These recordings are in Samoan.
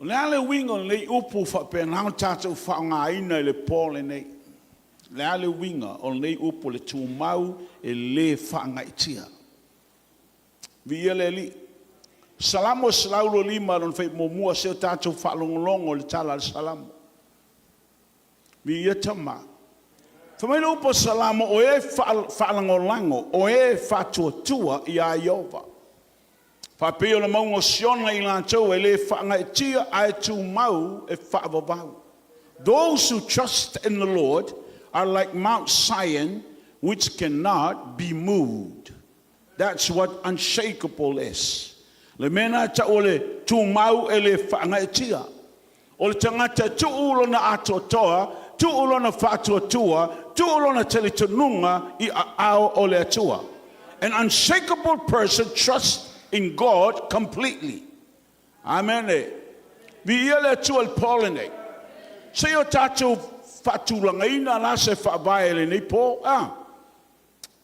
O le a le uiga o lenei upu ua faapena ona tatou faaaogaina i le po lenei? O le a le uiga o lenei upu o le tumau e le faagaeetia? Viia le Alii. Salamo 125 lona fuaiupu muamua, seia o tatou faalogologo i le tala a le Salamo. Viia Tama. Fai mai le upu a Salamo, o e faalagolago, o e faatuatua ia Ieova. Faapei o le mauga o Siona i latou e le faagaeetia ae tumau e faavavau. Those who trust in the Lord are like Mount Zion which cannot be moved. That's what unshakable is. Le mea lena e tau o le tumau e le faagaeetia. O le tagata e tuu lona atoatoa, tuu lona faatuatua, tuu lona talitonuga i aao o le Atua. An unshakable person trusts in God completely. Amene. Viia le Atua i le po lenei. Se i o tatou faatulagaina la se faavae i lenei po. Ah.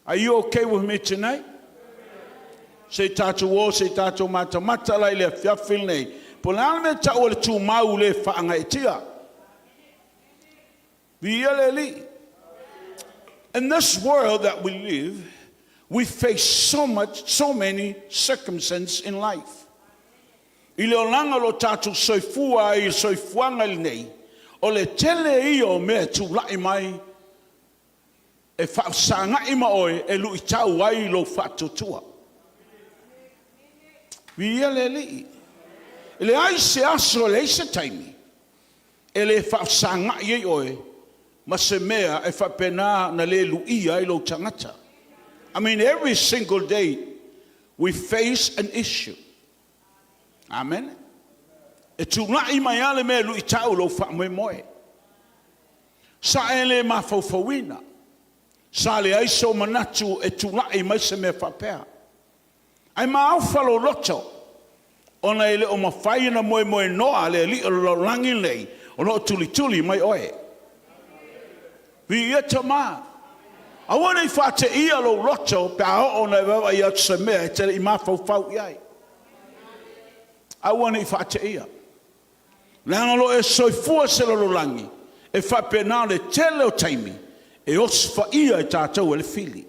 Are you okay with me tonight? Se i tatou o se i tatou matamata la i le afiafi lenei. Po o le a le mea tau o le tumau le faagaeetia. Viia le Alii. In this world that we live, we face so much, so many circumstances in life. I le olaga o lo tatou soifua ai i le soifuaga lenei, o le tele ia o mea e tulai mai e faafesagai ma oe e luitau ai lou faatuatua. Viia le Alii. E leai se aso, e leai se taimi e le faafesagai ai oe ma se mea e faapena ona le luia ai lou tagata. I mean, every single day we face an issue. Amen. E tulai mai lava le mea e luitau lou faamoemoe. Sa e le mafaufauina. Sa leai sou manatu e tulai mai se mea faapea. Ae maofa lou loto, ona e le o mafai ona moemoenoa le alii o le lalolagi lenei o lo o tulituli mai oe. Viia Tama. Aua ne i faateia lou loto pe a oo ona e vaavaai atu se mea e te le i mafaufau i ai. Aua ne i faateia. Leaga o lo o e soifua se lalolagi e faapena le tele o taimi e osofaia i tatou e le fili.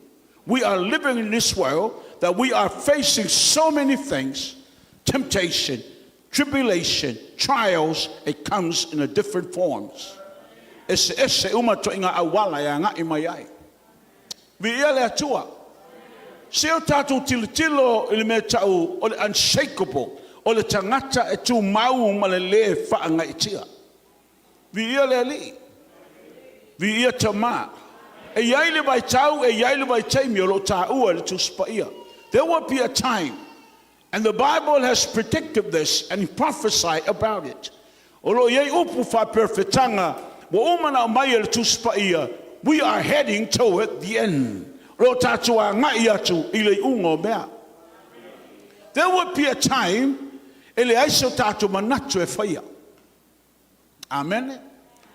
We are living in this world that we are facing so many things, temptation, tribulation, trials, it comes in a different forms. Eseese uma ituaiga auala e agai mai ai. Viia le Atua. Se o tatou tilotilo i le mea tau o le unshakable, o le tagata e tumau ma le lē faagaeetia. Viia le Alii. Viia Tama. E i ai le vaitau, e i ai le vaitaimi o lo o taua i le Tusi Paia. There will be a time, and the Bible has predicted this and prophesied about it. O lo o i ai upu faaperefetaga ua uma ona aumai e le Tusi Paia, we are heading toward the end. O lo o tatou agai atu i le iuga o mea. There will be a time e leai so tatou manatu e faia. Amene.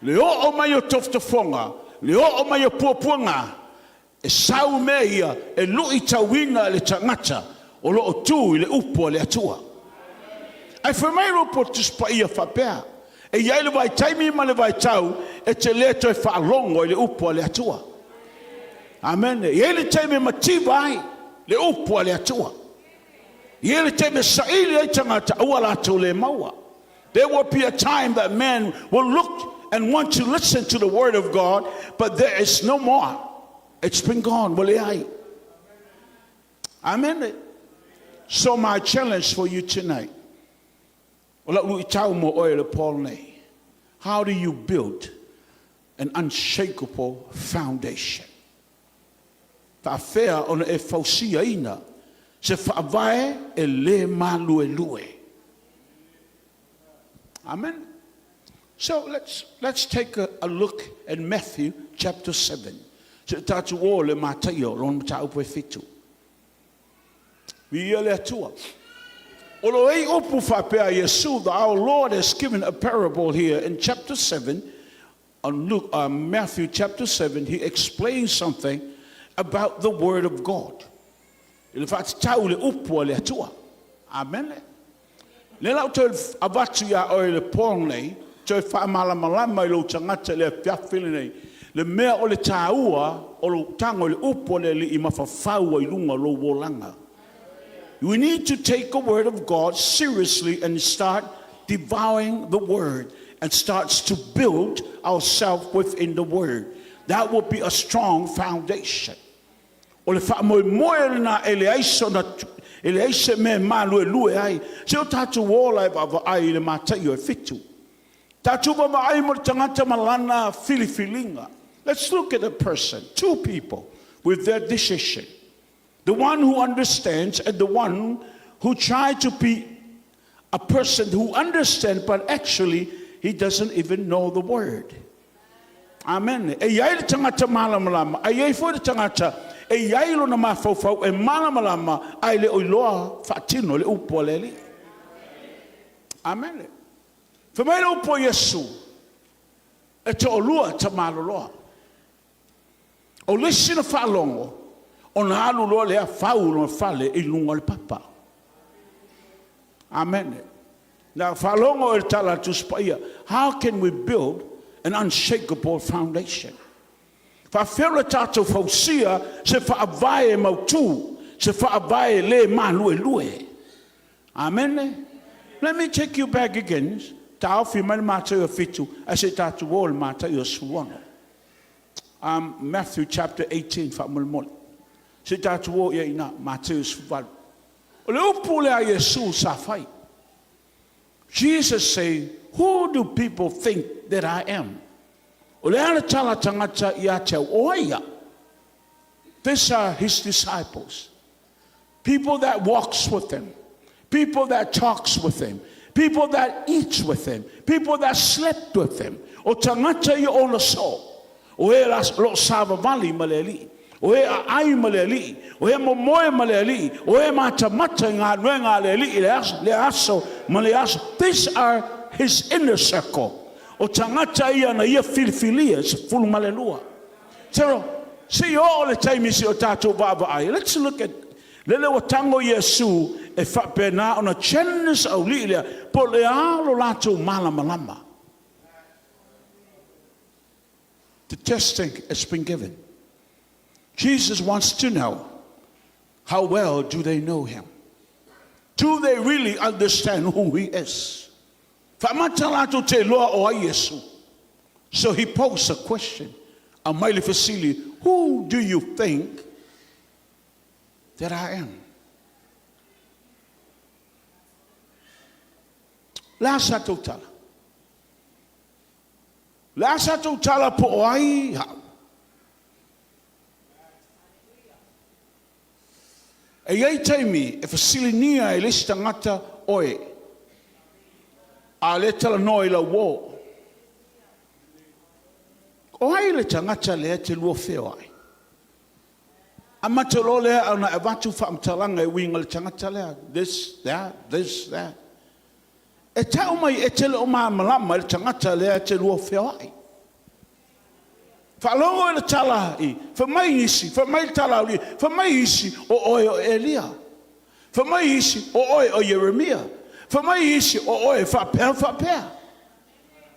Le oo mai o tofotofoga, le oo mai o puapuaga, e sau mea ia e luitauina le tagata o lo o tu i le upu a le Atua. Ae fai mai le upu o le Tusi Paia faapea, e i ai le vaitaimi ma le vaitau e te le toe faalogo i le upu a le Atua. Amene. E i ai le taimi e mativa ai le upu a le Atua. E i ai le taimi e saili ai tagata aua latou le maua. There will be a time that men will look and want to listen to the word of God, but there is no more. It's been gone. Ua leai. Amen. So my challenge for you tonight, o lau luitau mo oe le po nei. How do you build an unshakable foundation? Faafefea ona e fausiaina se faavae e le maluelue. Amen. So let's take a look at Matthew chapter 7. Se tatou o le Mataio, lona mataupu e 7. Viia le Atua. O lo ei upu faapea Iesu, our Lord has given a parable here in chapter 7, on Luke, Matthew chapter 7, he explains something about the word of God. I le faatatau le upu a le Atua. Amen. Lea la ou toe avatu ia oe i le po lenei, toe faamalamalama i lou tagata i le afiafi lenei, le mea o le taua o lou tago i le Upu a le Alii ma fafau ai i luga lou olaga. We need to take the Word of God seriously and start devouring the Word and starts to build ourselves within the Word. That will be a strong foundation. O le faamoemoe lena e leai sona e leai se mea e maluelue ai. Se i o tatou ola e vaavaai i le Mataio e 7. Tatou vaavaai mo le tagata ma lana filifiliga. Let's look at a person, two people with their decision. The one who understands and the one who try to be a person who understands, but actually he doesn't even know the word. Amen. E i ai le tagata malamalama, a i ai foi le tagata e i ai lona mafaufau e malamalama, ae le o iloa faatino le upu a le Alii. Amen. Fai mai le upu a Iesu, e toalua tamaloloa. O le isi na faalogo, ona alu loa lea fau lona fale i luga o le papa. Amen. Na faalogo i le tala a le Tusi Paia, how can we build an unshakable foundation? Faafefea ona tatou fausia se faavae mautu, se faavae le maluelue? Amen. Let me take you back again. Taofi mai le Mataio 7, ae se i tatou o i le Mataio 16. Matthew chapter 18 faamolemole. Se i tatou o i ai i ina, Mataio 18. O le upu lea a Iesu sa fai. Jesus say, who do people think that I am? O le a le tala tagata ia te au, o ai au? These are his disciples. People that walks with him. People that talks with him. People that eats with him. People that slept with him. O tagata ia ona soo. O e lo o savavali ma le Alii. O e aai ma le Alii. O e momoe ma le Alii. O e matamata i galuega a le Alii i le aso ma le aso. These are his inner circle. O tagata ia na ia filifilia e 12. So, se i oo le taimi se i o tatou vaavaai. Let's look at lele ua tago Iesu e faapena ona challenge aualii lea, po o le a lo latou malamalama. The testing has been given. Jesus wants to know how well do they know him. Do they really understand who he is? Faamata latou te iloa o ai Iesu. So he posed a question. Aumai le fesili, who do you think that I am? O le a sa tou tala? O le a sa tou tala po o ai au? E i ai taimi e fesiligia e le isi tagata oe, a o lea e talanoa i lau uo. O ai le tagata lea e te lua feoai? Amata loa lea ona e avatu faamatalaga e uiga i le tagata lea. This, that, this, that. E tau mai e te le o malamalama i le tagata lea e te lua feoai. Faalogo i le tala i, fai mai isi, fai mai le tala aualii, fai mai isi o oe o Elia. Fai mai isi o oe o Ieremia. Fai mai isi o oe faapea faapea.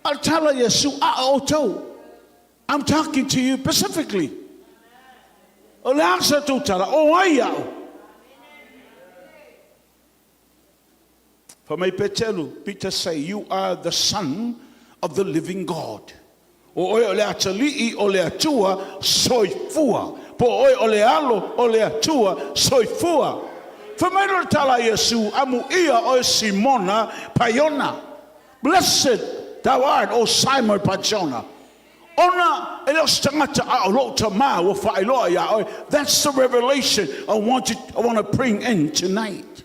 A o le tala a Iesu, a o outou. I'm talking to you specifically. O le a sa tou tala, o ai au? Fai mai Peteru, Peter say, you are the son of the living God. O oe o le atalii o le Atua soifua. Po o oe o le alo o le Atua soifua. Fai mai loa le tala a Iesu, amuia oe Simona Paiona. Blessed thou art, O Simon Bar-Jonah. Ona e le o se tagata a o lou Tama ua faailoa iā oe. That's the revelation I want to, I want to bring in tonight.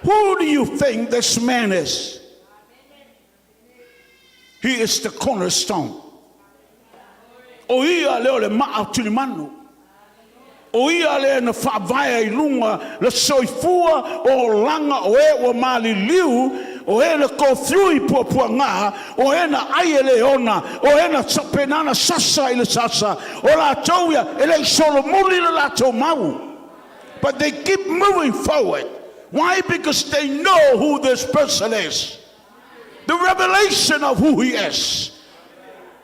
Who do you think this man is? He is the cornerstone. O ia lea o le maa o tulimanu. O ia lea na faavae ai i luga le soifua o olaga o e ua maliliu, o e na tofiui puapuaga, o e na ai e le ona, o e na faapena ona sasa i le sasa, o latou ia e le i solomuli le latou mau. But they keep moving forward. Why? Because they know who this person is. The revelation of who he is.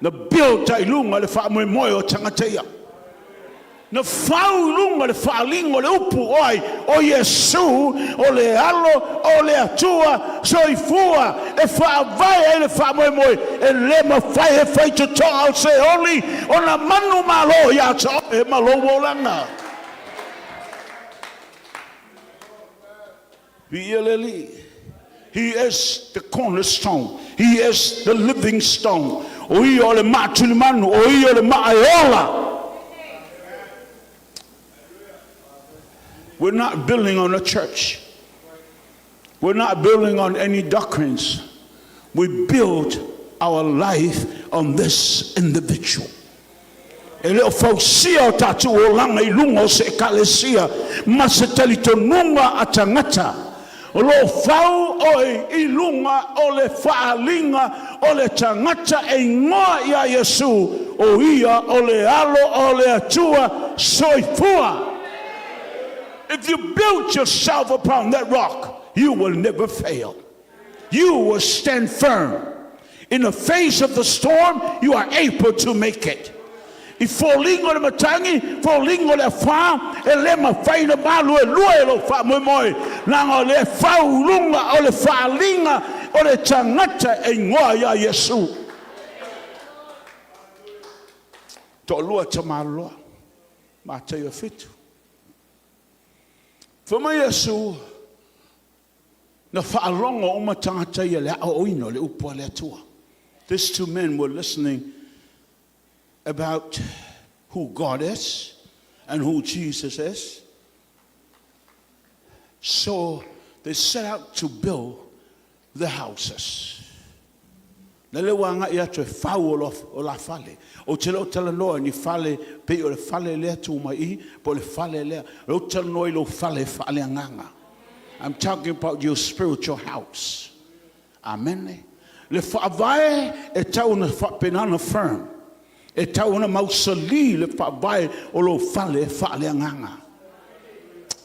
Na build ai i luga le faamoemoe o tagata ia. Na fau i luga le faaaliga o le upu o ai? O Iesu, o le Alo o le Atua soifua e faavae ai le faamoemoe, e le mafai e faitotoa o Seoli ona manumalo ia te oe ma lou olaga. Viia le Alii. He is the cornerstone. He is the living stone. O ia o le maa tulimanu, o ia o le maa e ola. We're not building on a church. We're not building on any doctrines. We build our life on this individual. E le o fausia o tatou olaga i luga o se ekalesia ma se talitonuga a tagata. O lo o fau oe i luga o le faaaliga o le tagata e igoa ia Iesu, o ia o le Alo o le Atua soifua. If you build yourself upon that rock, you will never fail. You will stand firm. In the face of the storm, you are able to make it. I foliga o le matagi, foliga o le afā, e le mafai ona maluelue lou faamoemoe, leaga o lea e fau i luga o le faaaliga o le tagata e igoa ia Iesu. Toalua tamaloa, Mataio 7. Fai mai Iesu, na faalogo uma tagata ia i le aoaoina o le upu a le Atua. These two men were listening about who God is and who Jesus is. So they set out to build the houses. Na le ua agai atu e fau o la fale. Ou te le o talanoa i ni fale pei o le fale lea tu mai i, po o le fale lea. Ou te talanoa i lou fale faaleagaga. I'm talking about your spiritual house. Amen. Le faavae e tau ona faapena ona firm. E tau ona mausali le faavae o lou fale faaleagaga.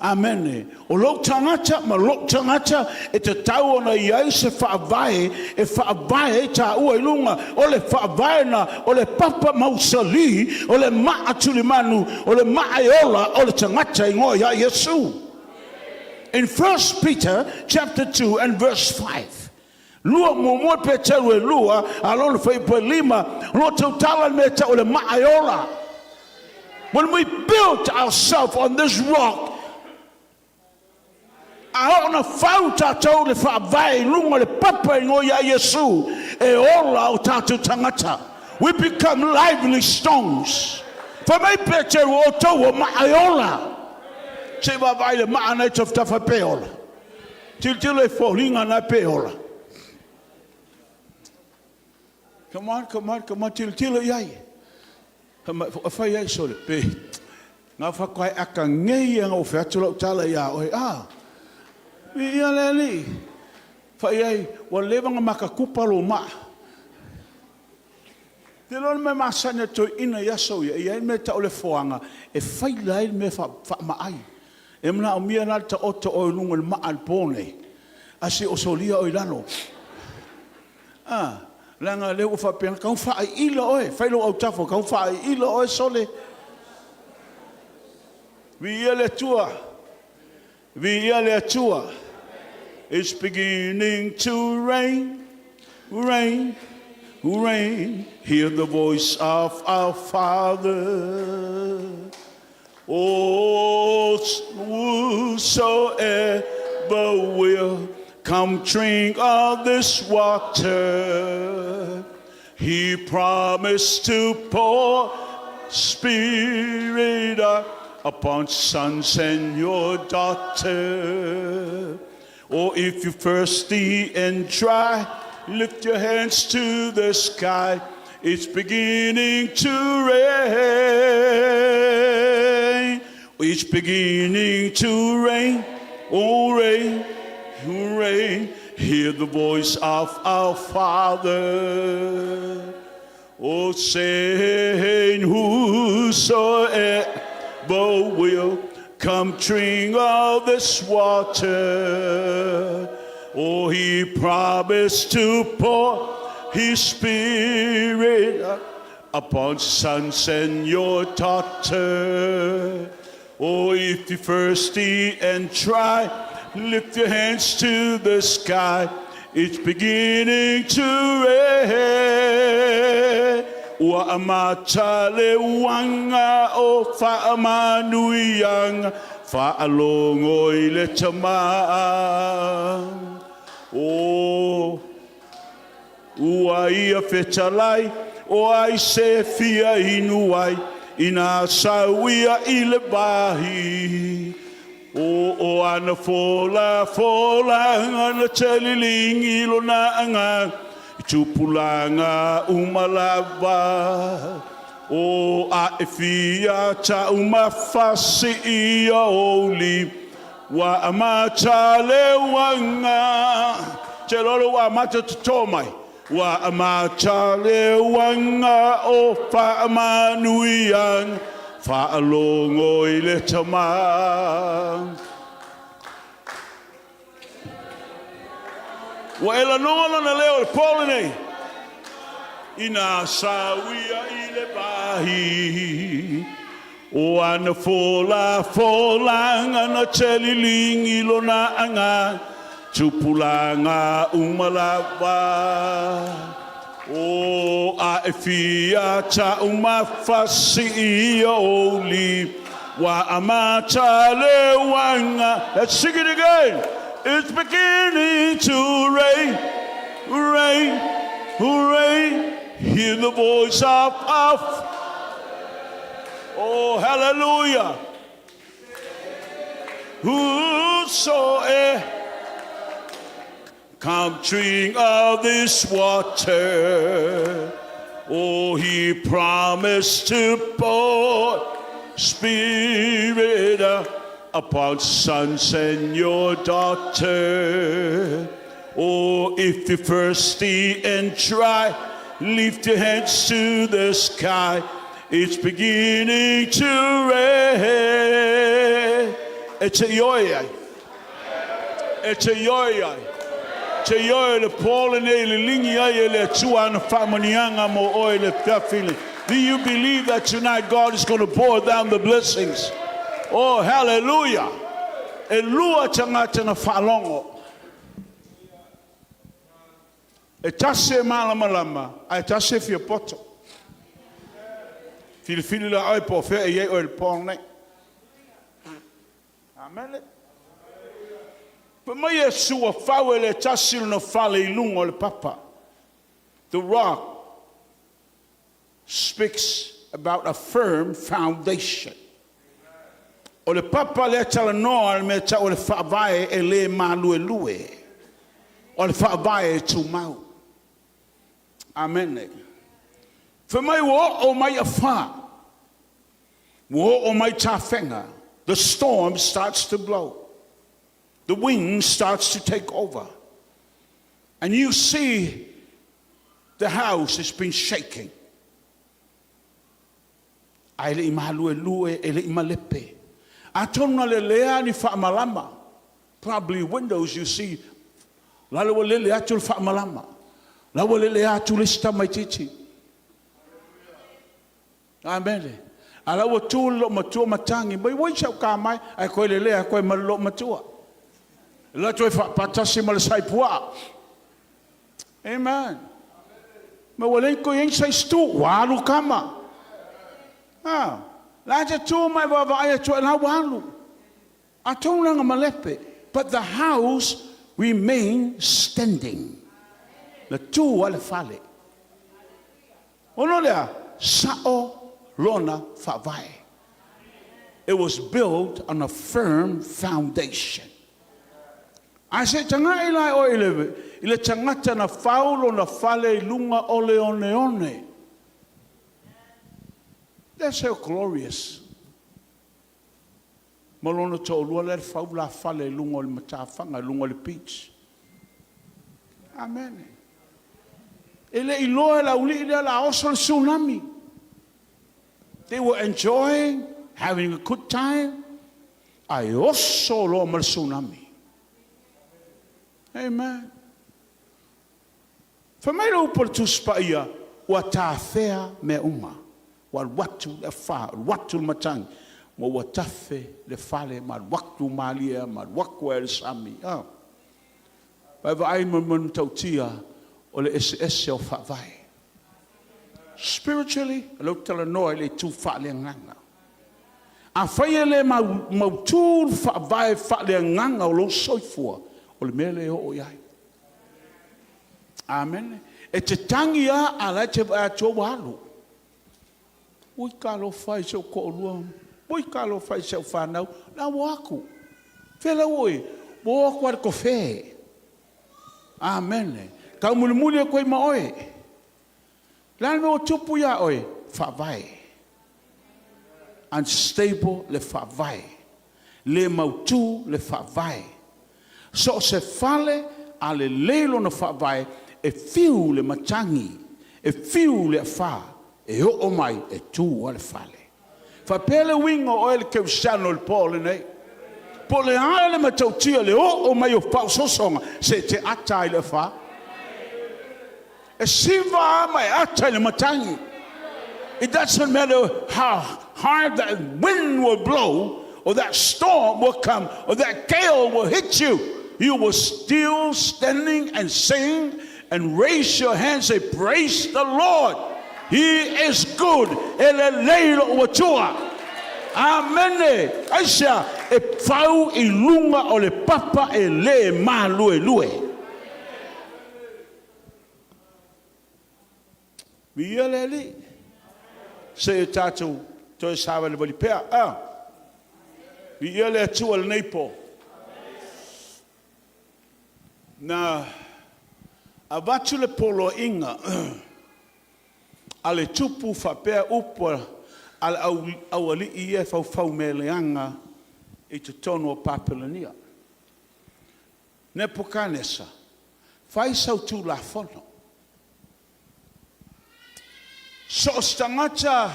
Amene. O lou tagata ma lou tagata e tatau ona i ai se faavae e faavae ai taua i luga o le faavae na o le papa mausali, o le maa tulimanu, o le maa e ola o le tagata e igoa ia Iesu. In 1 Peter chapter 2 and verse 5. Lua muamua Peteru e lua, a lona fuaiupu e lima, o lo o tautala le mea e tau o le maa e ola. When we build ourselves on this rock, a oo na fau tatou le faavae i luga o le papa e igoa ia Iesu, e ola o tatou tagata. We become lively stones. Fai mai Peteru, o outou o maa e ola. Se i vaavaai i le maa na i tafatafa pe ola. Tilotilo i foliga na pe ola. Come on, come on, come on, tilotilo i ai. Fai ai sole, pe ngā whakae aka ngei ia ngā fai atu lau tala ia oe. Ah, viia le Alii. Fai ai, ua leva ona makakupa lou maa. Te iloa le mea masani a toeaiina i aso ia, e i ai le mea e tau o le foaga e faila ai le mea faamaai. E manaomia la le taoto oe i luga o le maa i le po nei, ae se i osolia oe i lalo. A, leaga o lea ua faapena, tau faaiila oe, fai lou autafa, tau faaiila oe sole. Viia le Atua, viia le Atua. It's beginning to rain, rain, rain. Hear the voice of our Father. Oh, whosoever will come drink of this water. He promised to pour Spirit upon sons and your daughter. Or if you're thirsty and dry, lift your hands to the sky. It's beginning to rain. It's beginning to rain. Oh, rain, oh, rain. Hear the voice of our Father. Oh, saying, whosoever will Come drink of this water. Oh, he promised to pour his spirit upon sons and your daughter. Oh, if you're thirsty and dry, lift your hands to the sky. It's beginning to rain. Ua amata le uaga o faamanuiaga, faalogo i le Tama. O ua ia fetalai, o ai se fia inu ai, ina sau ia i le vahi. O o ana folafolaga na te liligi lona agaga i tupulaga uma lava. O a e fia taumafa si'i ia ou lima, ua amata le uaga. Te iloa ua amata toto mai. Ua amata le uaga o faamanuiaga, faalogo i le Tama. Ua e lanoga lona leo i le po lenei. Ina sau ia i le vahi. O ana folafolaga na te liligi lona agaga, tupulaga uma lava. O a e fia taumafa si'i ia ou lima, ua amata le uaga. Let's sing it again. It's beginning to rain, rain, rain. Hear the voice of. Oh, hallelujah. Whosoever come drink of this water. Oh, he promised to pour Spirit upon sons and your daughter. Oh, if you're thirsty and dry, lift your hands to the sky. It's beginning to rain. E te ioe ai. E te ioe ai. Te ioe le po lenei liligi ai e le Atua ana faamanuiaga mo oe le afiafi. Do you believe that tonight God is going to pour down the blessings? Oh, hallelujah. E lua tagata na faalogo. E tasi e malamalama, ae tasi e fia poto. Filifili la oe po o fea e i ai oe i le po lenei. Amene. Fai mai Iesu ua fau e le tasi lona fale i luga o le papa. The rock speaks about a firm foundation. O le papa lea talanoa le mea tau o le faavae e le maluelue. O le faavae e tumau. Amene. Fai mai ua oo mai afa. Ua oo mai tafega. The storm starts to blow. The wind starts to take over. And you see the house has been shaking. Ae le i maluelue, e le i malepe. Atonu na lelea ni faamalama. Probably windows you see. Lale ua lele atu le faamalama. La ua lele atu le isi tamaitiiti. Amene. A la ua tu le loomatua matagi mai ua sau ka mai ai koe lelea koe ma le loomatua. La toe faapatasi ma le saipuaa. Amen. Ma ua le koe ai sa stu ua alu kama. Ah, la te tu mai vaavaai atu ai la ua alu. Atonu na malepe. But the house remained standing. Na tu a le fale. Ono lea, sao lona faavae. It was built on a firm foundation. Ae se taga'i la oe i le tagata na fau lona fale i luga o le oneone. That's so glorious. Ma lona toalua lea le fau la fale i luga o le matafaga, i luga o le beach. Amen. E le iloa e le auli'i lea la oso le tsunami. They were enjoying, having a good time. Ae oso loa ma le tsunami. Amen. Fai mai le upu a le Tusi Paia, ua tafea mea uma, ua alu atu le afa, alu atu le matagi, ma ua tafe le fale ma alu atu malie ma alu atu ae le sami. A vaavaai ma le matautia o le eseese o faavae. Spiritually, o lea ou te talanoa i le itu faaleagaga. Afai e le mautu le faavae faaleagaga o lou soifua, o le mea lea e oo i ai. Amene. E te tagi lava a o la e te vaai atu ua alu. Ui talofa e i si ou toalua, ui talofa e i si au fanau, o la ua o atu. O fea la ua o i ai? Ua o atu lava i le tofe. Amene. Taumulimuli atu ai ma oe. O le a le mea ua tupu ia oe? Faavae. Unstable le faavae. Le mautu le faavae. So o se fale, a lelei lona faavae, e fiu le matagi, e fiu le afa e oo mai, e tu lava le fale. E faapea le uiga o oe le kerisiano i le po lenei. Po o le a le matautia o le oo mai o faaosoosoga, se e te ata lava i le afa. E siva lava ma e ata i le matagi. It doesn't matter how hard that wind will blow or that storm will come or that gale will hit you, you will still standing and sing and raise your hands and say, Praise the Lord. He is good. E lelei lou Atua. Amene. Aisea? E fau i luga o le papa e le maluelue. Viia le Alii. Se i tatou toe savalivali pea. A. Viia le Atua i lenei po. Na avatu le poloaiga a le tupu faapea upu a le aualii ia e faufau mea leaga i totonu o Papelonia. Nepukatanesa, fai sau tulafono. So o se tagata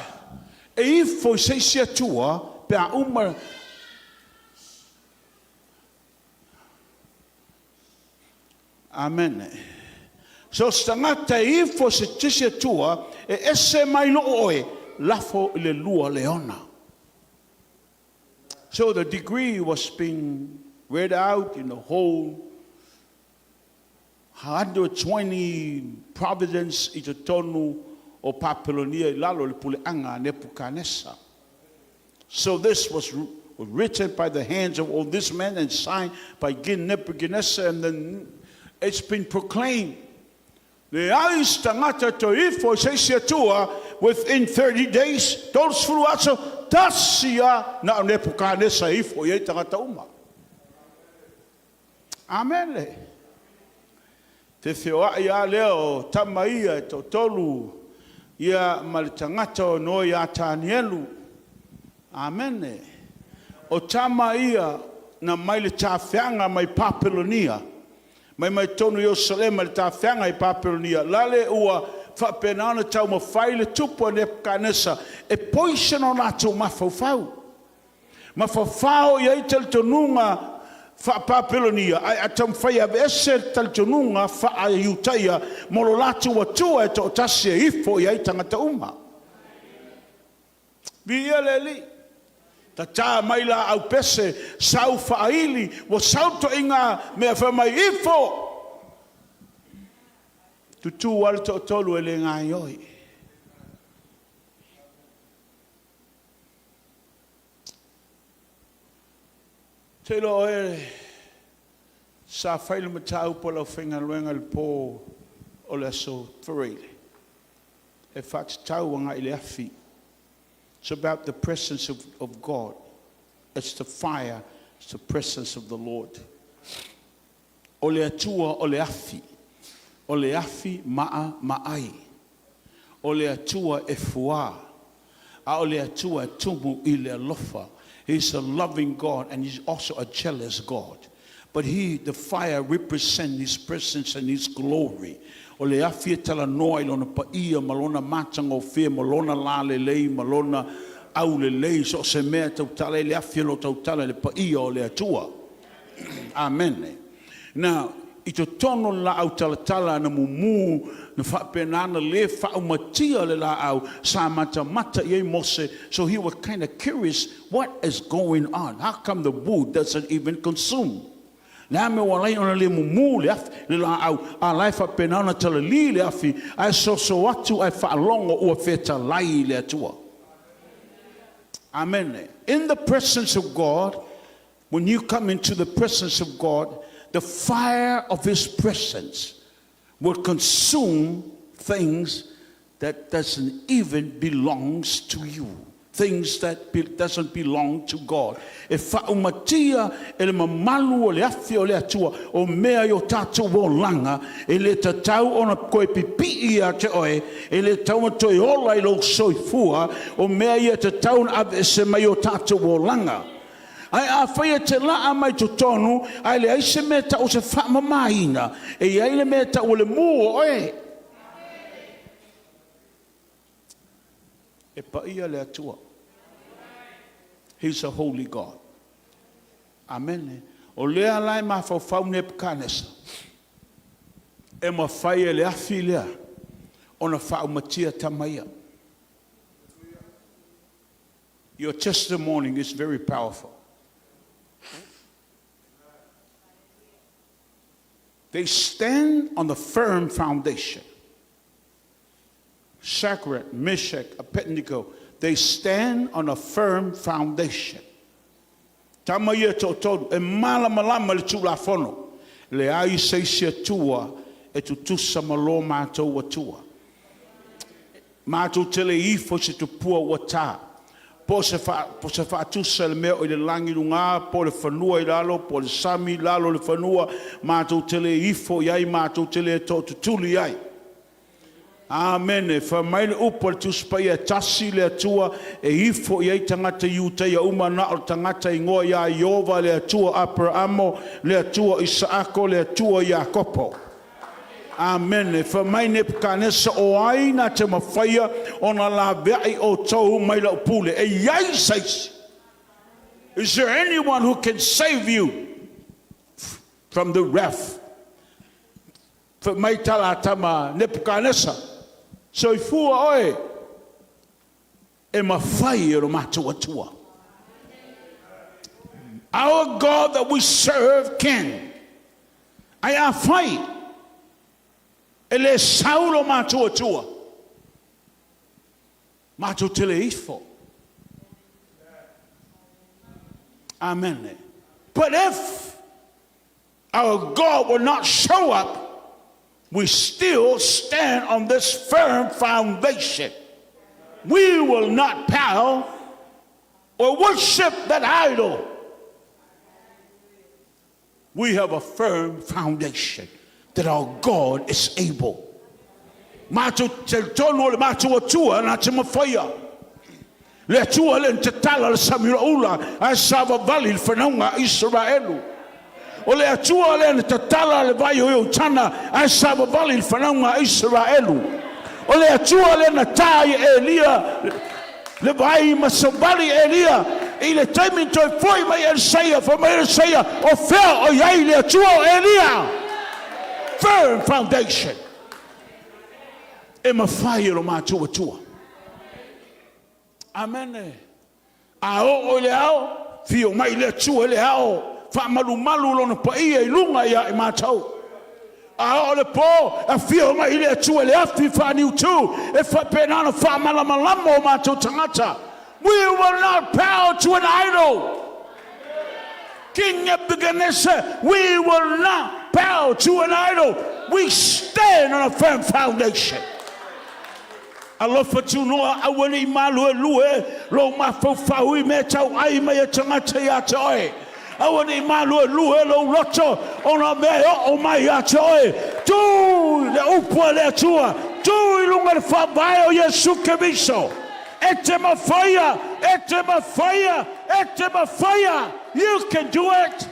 e ifo i se isi atua pe a uma... Amene. So o se tagata e ifo i se isi atua e ese mai lou oe, lafo i le lua leona. So the decree was being read out in the whole 120 providence i totonu o Papelonia i lalo o le puleaga a Nepukanesa. So this was written by the hands of all these men and signed by King Nebuchadnezzar and then it's been proclaimed. Leai se tagata e toe ifo i se isi Atua within 30 days, 30 aso, tasi lava na o Nepukanesa e ifo i ai tagata uma. Amene. Fefeoai lava lea o tama ia e toatolu ia ma le tagata o noa ia Tanielu. Amene. O tama ia na mai le tafeaga mai Papelonia, mai mai totonu i Ierusalema i le tafeaga i Papelonia, lale ua faapena ona taumafai le tupu a Nepukatanesa e poison o latou mafaufau, ma fafao i ai talitonuga faa-Papelonia, ae a taumafai e aveese le talitonuga faa-Iutaia ma lo latou Atua e toatasi e ifo i ai tagata uma. Viia le Alii. Tata mai laau pese, sau faaili, ua sau ituaiga mea fai mai, ifo! Tutu lava le toatolu e le gaoioi. Ou te iloa o oe sa fai le mataupu a le aufaigaluega i le po o le Aso Faraile e faatatau agai i le afi. It's about the presence of God. It's the fire, it's the presence of the Lord. O le Atua o le afi, o le afi maamaai, o le Atua e fuā, a o le Atua e tumu i le alofa. He is a loving God and He is also a jealous God. But He, the fire represent His presence and His glory. O le afi e talanoa i Lona paia ma Lona matagofie ma Lona lalelei ma Lona Aulelei so o se mea e tautala i ai le afi o lo o tautala i le paia o le Atua. Amene. Now, i totonu o le laau talatala na mumu, na faapena ona le faaumatia le laau, sa matamata i ai Mose, so he was kind of curious, what is going on? How come the wood doesn't even consume? Le a mea ua ala ai ona le mumu le afi, le laau, a o la e faapena ona talali le afi, ae soso atu ae faalogo ua fetalai le Atua. Amene. In the presence of God, when you come into the presence of God, the fire of His presence will consume things that doesn't even belongs to you. Things that be, doesn't belong to God. E faaumatia e le mamalu o le afi o le Atua o mea i o tatou olaga e le tatau ona toe pipii ia te oe, e le tatau ona toe ola i lou soifua, o mea ia e tatau ona aveese mai o tatou olaga. Ae afai e te laa mai totonu ae leai se mea e tau o se faamamaina, e i ai le mea e tau o le mu o oe. E paia le Atua. He's a holy God. Amene. O lea la e mafaufau Nepukanesa, e mafai e le afi lea ona faaumatia tama ia. Your testimony is very powerful. They stand on the firm foundation. Shadrach, Meshach, Abednego, they stand on a firm foundation. Tama ia e toatolu, e malamalama i le Tulafono. E leai se isi Atua e tutusa ma lo matou Atua. Matou te le ifo i se tupua ua ta, po o se faatusa i le mea o i le lagi i luga, po o le fanua i lalo, po o le sami i lalo o le fanua, matou te le ifo i ai, matou te le tootutuli i ai. Amene. Fai mai le Upu a le Tusi Paia, e tasi le Atua e ifo i ai tagata Iutaia uma, na o le tagata e igoa ia Ieova, le Atua o Aperamo, le Atua o Isaako, le Atua o Iakopo. Amene. Fai mai Nepukanesa, o ai na te mafaia ona laveai outou mai lau pule? E i ai se isi? Is there anyone who can save you from the wrath? Fai mai tala a tama Nepukanesa, soifua oe, e mafai e lo matou Atua. Our God that we serve can. Ae afai e le sau lo matou Atua, matou te le ifo. Amene. But if our God will not show up, we still stand on this firm foundation. We will not bow or worship that idol. We have a firm foundation that our God is able. Matou talitonu o le matou Atua na te mafaia. Le Atua lea na tatala le sami ulaula ae savavali le fanauga a Isaraelu. O le Atua lea na tatala le vai o Ioritana ae savavali le fanauga a Isaraelu. O le Atua lea na ta i Elia le vai ma savali Elia i le taimi na toe foi mai Elisaia, fai mai Elisaia, o fea o i ai le Atua o Elia? Firm foundation. E mafai e lo matou Atua. Amene. A oo i le ao, fio mai le Atua i le ao, faamalumalu lona paia i luga ia i matou. A oo i le po, afio mai le Atua i le afi faaniutu, e faapena ona faamalamalama o matou tagata. We will not bow to an idol. King Nebuchadnezzar, we will not bow to an idol. We stand on a firm foundation. Alofa tunoa, aua ne i maluelue lou mafaufau i mea tauai mai e tagata ia te oe. Aua ne i maluelue lou loto ona o mea e oo mai ia te oe. Tu i le upu a le Atua, tu i luga i le faavae o Iesu Keriso. E te mafaia, e te mafaia, e te mafaia. You can do it.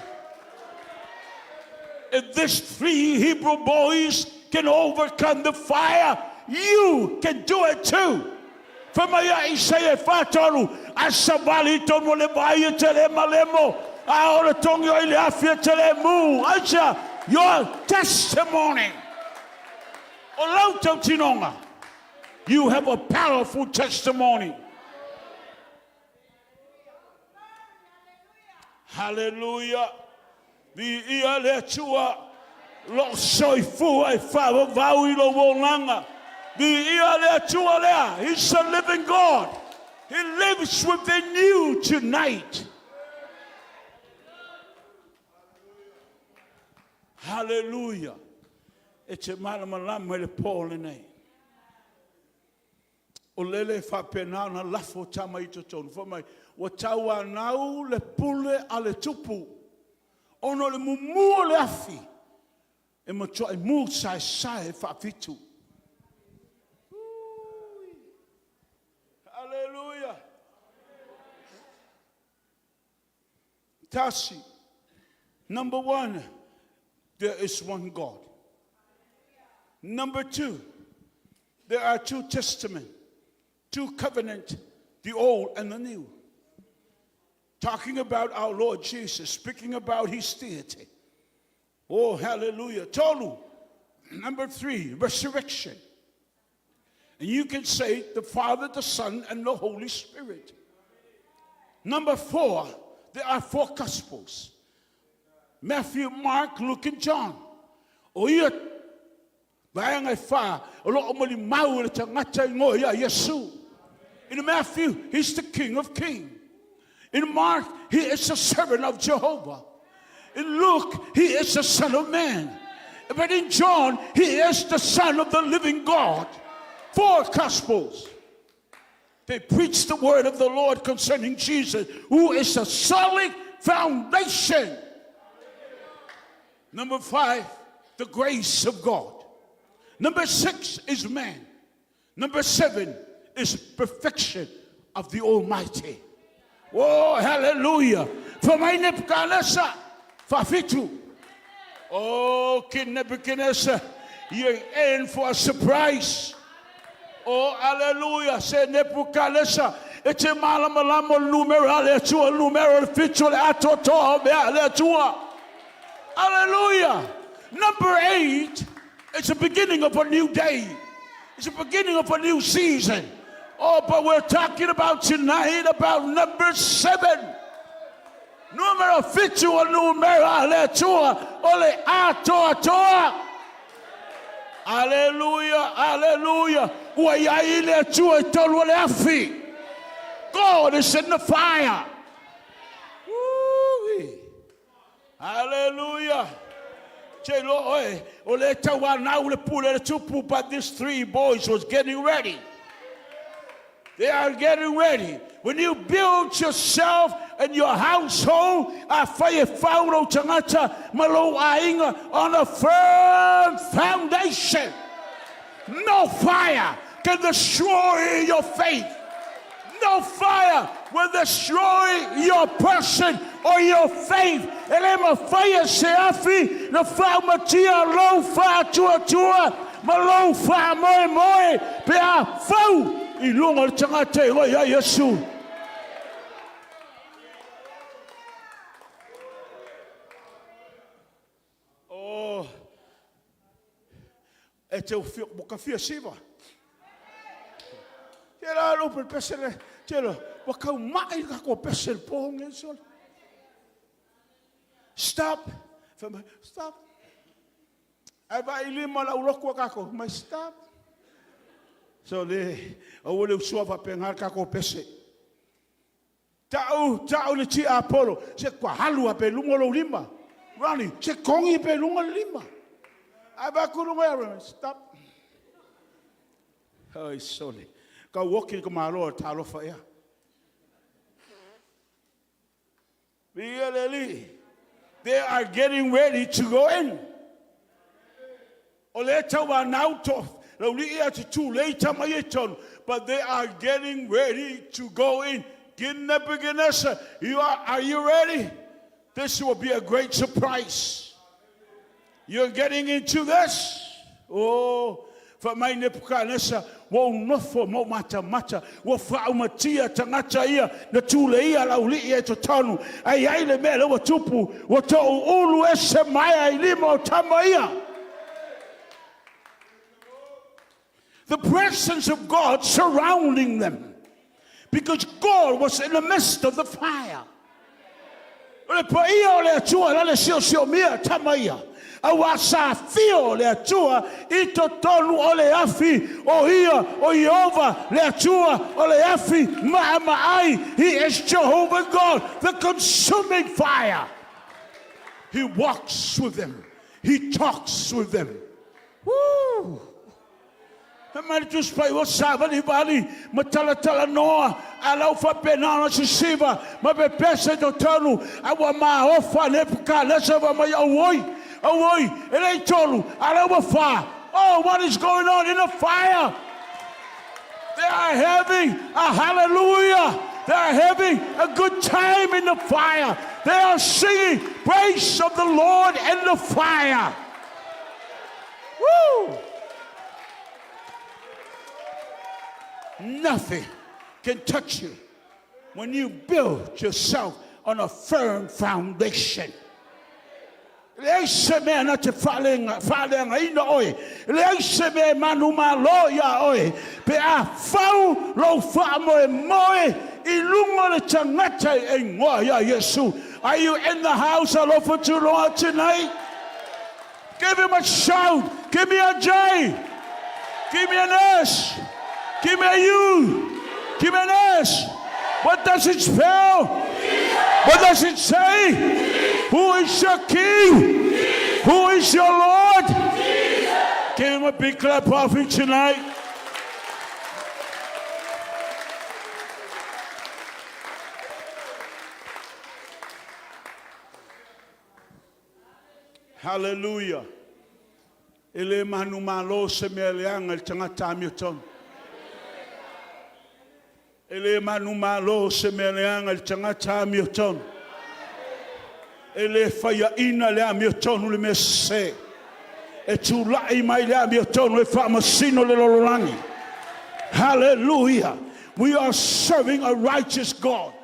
If these three Hebrew boys can overcome the fire, you can do it too. Fai mai ia Isaia e 43, A savali i totonu o le vai e te le malemo, a oo i le togi o i le afi e te le mu. Aisea? Your testimony. O lau tautinoga. You have a powerful testimony. Hallelujah. Viia le Atua o lo o soifua e faavavau i lou olaga. Viia le Atua lea. He's a living God. He lives within you tonight. Hallelujah. E te malamalama i le po lenei. O lele e faapena ona lafo tama i totonu, fai mai, ua tauanau le pule a le tupu, ona o le mumu o le afi, e matuai mu saesae faafitu. Aleluia! Tasi. Number one, there is one God. Number two, there are two testaments, two covenants, the old and the new. Talking about our Lord Jesus, speaking about his deity. Oh, hallelujah. Tolu. Number three, resurrection. And you can say the Father, the Son, and the Holy Spirit. Number four, there are four Gospels: Matthew, Mark, Luke, and John. O ia vaega e fa o lo o molimau i le tagata igoa ia Iesu. In Matthew, he's the King of Kings. In Mark, he is the servant of Jehovah. In Luke, he is the Son of Man. But in John, he is the Son of the living God. Four Gospels. They preach the word of the Lord concerning Jesus, who is a solid foundation. Number five, the grace of God. Number six is man. Number seven is perfection of the Almighty. Oh, hallelujah. Fai mai Nebuchadnezzar, faafitu. Oh, King Nebuchadnezzar, you're in for a surprise. Oh, hallelujah. Se Nebuchadnezzar, e te malamalama o le numero a le Atua, le numero o le fitu o le atoatoa o mea a le Atua. Hallelujah. Number eight, it's the beginning of a new day. It's the beginning of a new season. Oh, but we're talking about tonight about number seven. Numero fitu o numero a le Atua o le atoatoa. Aleluia, aleluia. Ua i ai le Atua i totonu o le afi. God is in the fire. Ui. Hallelujah. Te lo oe, o le tauanau le pule le tupu, but these three boys was getting ready. They are getting ready. When you build yourself and your household, afai e fau lou tagata ma lou aiga on a firm foundation. No fire can destroy your faith. No fire will destroy your person or your faith. E le mafai e se afi na faaumatia lou faatuatua ma lou faamoemoe pe a fau i luga o le tagata e igoa ia Iesu. Oh, e te ufio, ka fia siva. Te la lo pe pese le, te la, wa kau mai ka ko pese le po nge sole. Stop. Stop. Ai vai lima la uloku a kako, mai stop. So le, aua le usua faapena le kako pese. Ta'u, ta'u le tiapolo, se kua alu a pe luga o lou lima. Ronnie, se kogi pe luga le lima. Ae vaai atu i luga ia, stop. Oi sole. Kau oki le tamaloa talofa ea. Viia le Alii. They are getting ready to go in. O lea e tauanau to laulii a tutulei tama ia i totonu, but they are getting ready to go in. King Nebuchadnezzar, are you ready? This will be a great surprise. You're getting into this. Oh, Fai mai Nepukanesa, Ua ou nofo ma ou matamata, ua faaumatia tagata ia na tuleia laulii ia i totonu, ae i ai le mea lea ua tupu, ua touulu ese maea i lima o tama ia. The presence of God surrounding them. Because God was in the midst of the fire. O le paia o le Atua la le siosiomia tama ia. Auā sa afio le Atua i totonu o le afi, o Ia o Ieova le Atua o le afi maamaai. He is Jehovah God, the consuming fire. He walks with them. He talks with them. Woo! Fai mai le Tusi Paia, ua savalivali ma talatalanoa, a la ua faapena ona sisiva ma pepesa i totonu, a ua maofa a Nepukalesa fai mai, Auoi, auoi, e le i tolu, a lea ua fa. Oh, what is going on in the fire? They are having a hallelujah. They are having a good time in the fire. They are singing praise of the Lord in the fire. Woo! Nothing can touch you when you build yourself on a firm foundation. E leai se mea na te faaleagaina oe, e leai se mea e manumalo iā oe, pe a fau lou faamoemoe i luga o le tagata e igoa ia Iesu. Are you in the house alofa tuloa tonight? Give him a shout. Give me a J. Give me an S. Give me a U. Give me an S. What does it spell? What does it say? Who is your king? Who is your Lord? Give him a big clap offering tonight. Hallelujah. E le manumalo se mea leaga i le tagata amiotonu. E le manumalo se mea leaga i le tagata amiotonu. E le faiaina le amiotonu le mea sese. E tulai mai le amiotonu e faamasino le lalolagi. Hallelujah. We are serving a righteous God.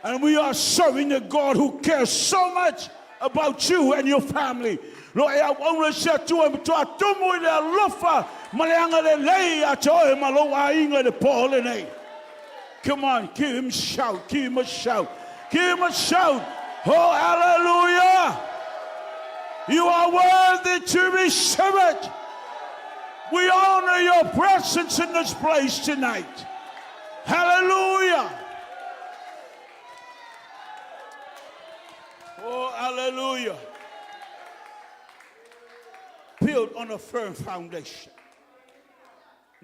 And we are serving a God who cares so much about you and your family. Lo e auauna i se Atua e matua tumu i le alofa ma le agalelei ia te oe ma lou aiga i le pō lenei. Come on, give him a shout, give him a shout, give him a shout. Oh, hallelujah! You are worthy to receive it. We honor your presence in this place tonight. Hallelujah. Oh, hallelujah. Built on a firm foundation.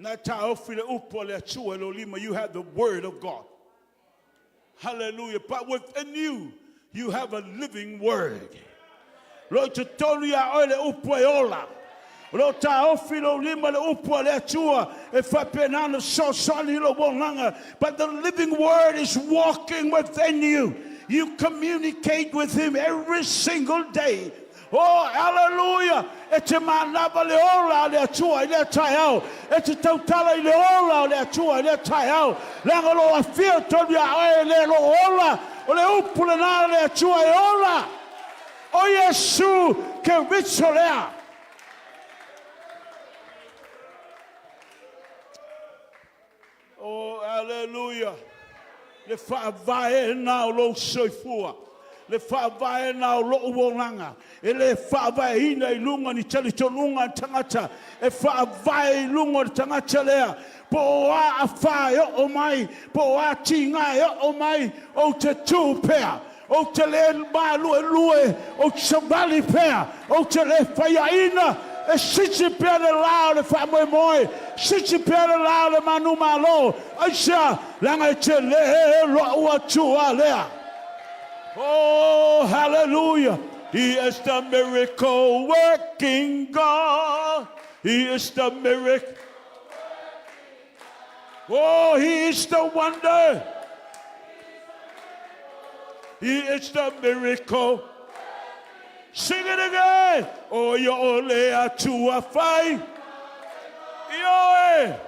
Na taofi le upu a le Atua i lou lima. You have the word of God. Hallelujah. But within you, you have a living word. Lo i totonu iā oe le upu e ola. O lo o taofi lou lima le upu a le Atua e faapena ona fesoasoani i lou olaga. But the living word is walking within you. You communicate with him every single day. Oh, hallelujah! E te manava le ola a le Atua i lea taeao. E te tautala i le ola o le Atua i lea taeao. Leaga o lo o afio tonu iā oe e le lo ola. O le upu lena a le Atua e ola. O Iesu Keriso lea. Oh, aleluia! Le faavae lena o lou soifua, le faavae lena o lou olaga, e le faavaeina i luga o ni talitonuga a le tagata, e faavae i luga o le tagata lea, po o a afa e oo mai, po o a tiga e oo mai, ou te tu pea, ou te le maluelue, ou te savali pea, ou te le faiaina, e sisi pea le la o le faamoemoe, sisi pea le la o le manumalo. Aisea? Leaga e tele lou Atua lea. Oh, hallelujah! He is the miracle working God. He is the miracle. Oh, he is the wonder. He is the miracle. Sing it again. Oh, ia o le Atua fai. Ioe!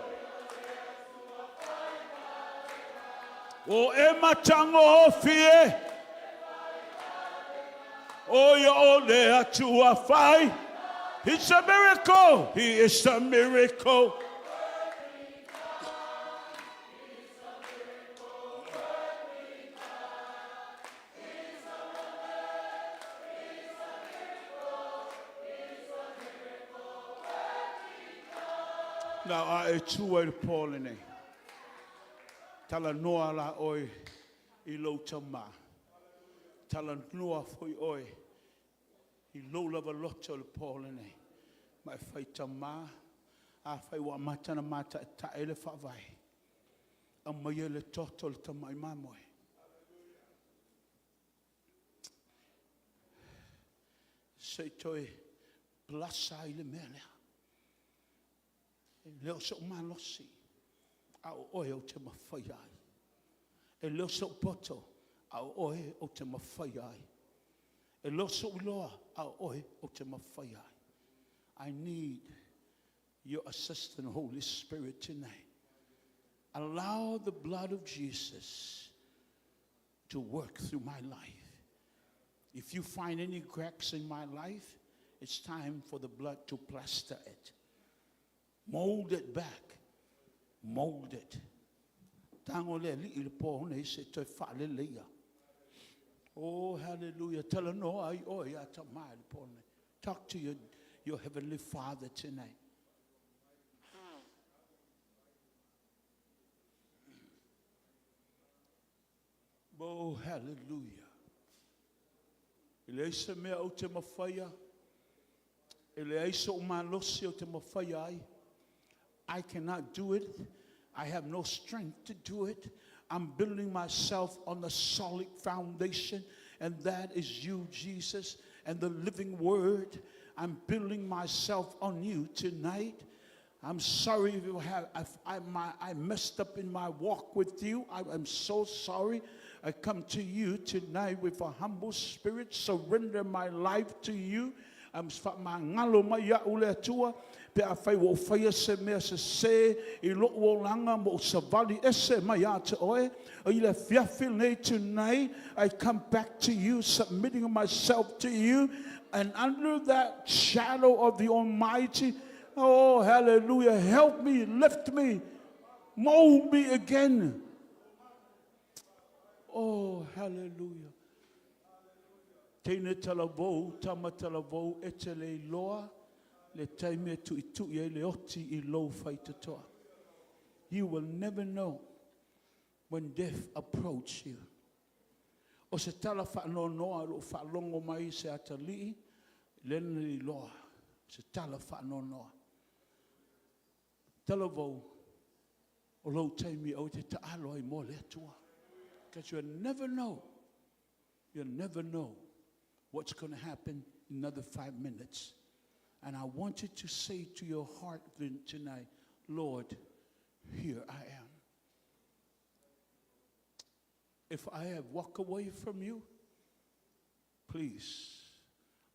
O e matagofie, o ia o le Atua fai. He's a miracle. He is a miracle. Na a e tu ai le po lenei. Talanoa la oe i lou tama. Talanoa foi oe i lou lava loto i le po lenei. Ma e faitama, afai ua amata ona mata'eta'e le faavae, aumaia le toto o le tamai mamoe. Se i toe palasa ai le mea lea. E le o so'u malosi, a o Oe ou te mafaia ai. E le o so'u poto, a o Oe ou te mafaia ai. E le o so'u iloa, a o Oe ou te mafaia ai. I need your assistant, Holy Spirit, tonight. Allow the blood of Jesus to work through my life. If you find any cracks in my life, it's time for the blood to plaster it. Mold it back. Mold it. Tago le Alii i le po nei se i toe faaleleia. Oh, hallelujah. Talanoa ai oe ia Tama i le po nei. Talk to your heavenly Father tonight. Oh, hallelujah. E leai se mea ou te mafaia, e leai so'u malosi ou te mafaia ai. I cannot do it. I have no strength to do it. I'm building myself on the solid foundation, and that is you, Jesus, and the living Word. I'm building myself on you tonight. I'm sorry if you have if I, my, I messed up in my walk with you. I am so sorry. I come to you tonight with a humble spirit, surrender my life to you. Am faamagalo mai au le Atua pe afai ua ou faia se mea sesē i lo'u olaga ma ou savali ese mai ia te Oe. I le afiafi lenei, tonight I come back to you, submitting myself to you, and under that shadow of the Almighty, oh, hallelujah, help me, lift me, mold me again. Oh, hallelujah. Teine talavou, tama talavou, e te le iloa le taimi e tu'itu'i ai le oti i lou faitotoa. You will never know when death approach you. O se tala faanoanoa o lo'u faalogo mai se atalii lea na iloa, se tala faanoanoa. Talavou, o lou taimi aua e te taalo ai mo le Atua. Because you'll never know. You'll never know what's going to happen in another 5 minutes. And I want you to say to your heart tonight, "Lord, here I am. If I have walked away from you, please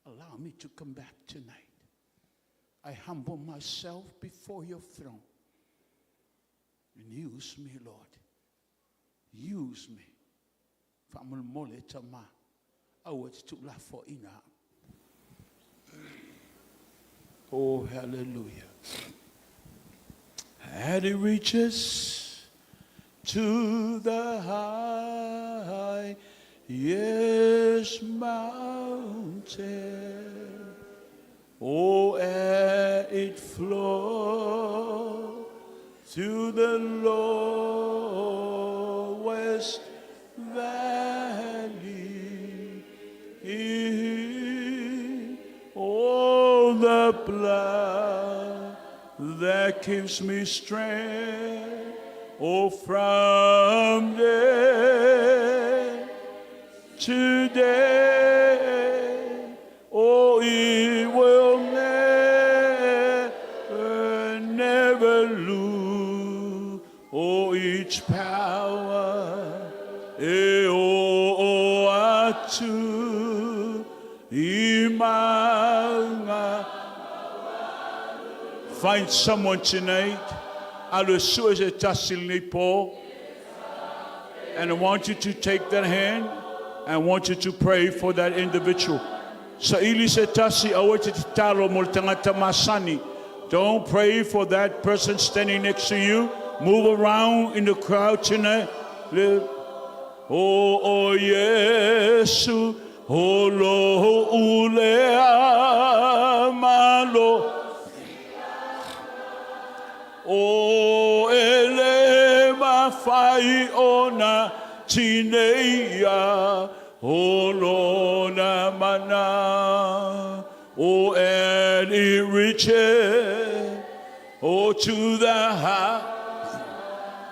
allow me to come back tonight. I humble myself before your throne. And use me, Lord. Use me." Faamolemole tama. Aua te tuulafoaiina. Oh, hallelujah. And it reaches to the highest mountain. Oh, and it flows to the lowest valley. Oh, the blood that gives me strength, oh, from day to day, oh, it will never, never lose, oh, its power. E oo atu i mauga. Find someone tonight. Alu e sue se tasi lenei po. And I want you to take that hand. I want you to pray for that individual. Saili se tasi aua e te tatalo mo le tagata masani. Don't pray for that person standing next to you. Move around in the crowd tonight. Le, o o Iesu, o lo ulea malo. O e le mafai ona tineia o lona mana. Oh, and it reaches, oh, to the high.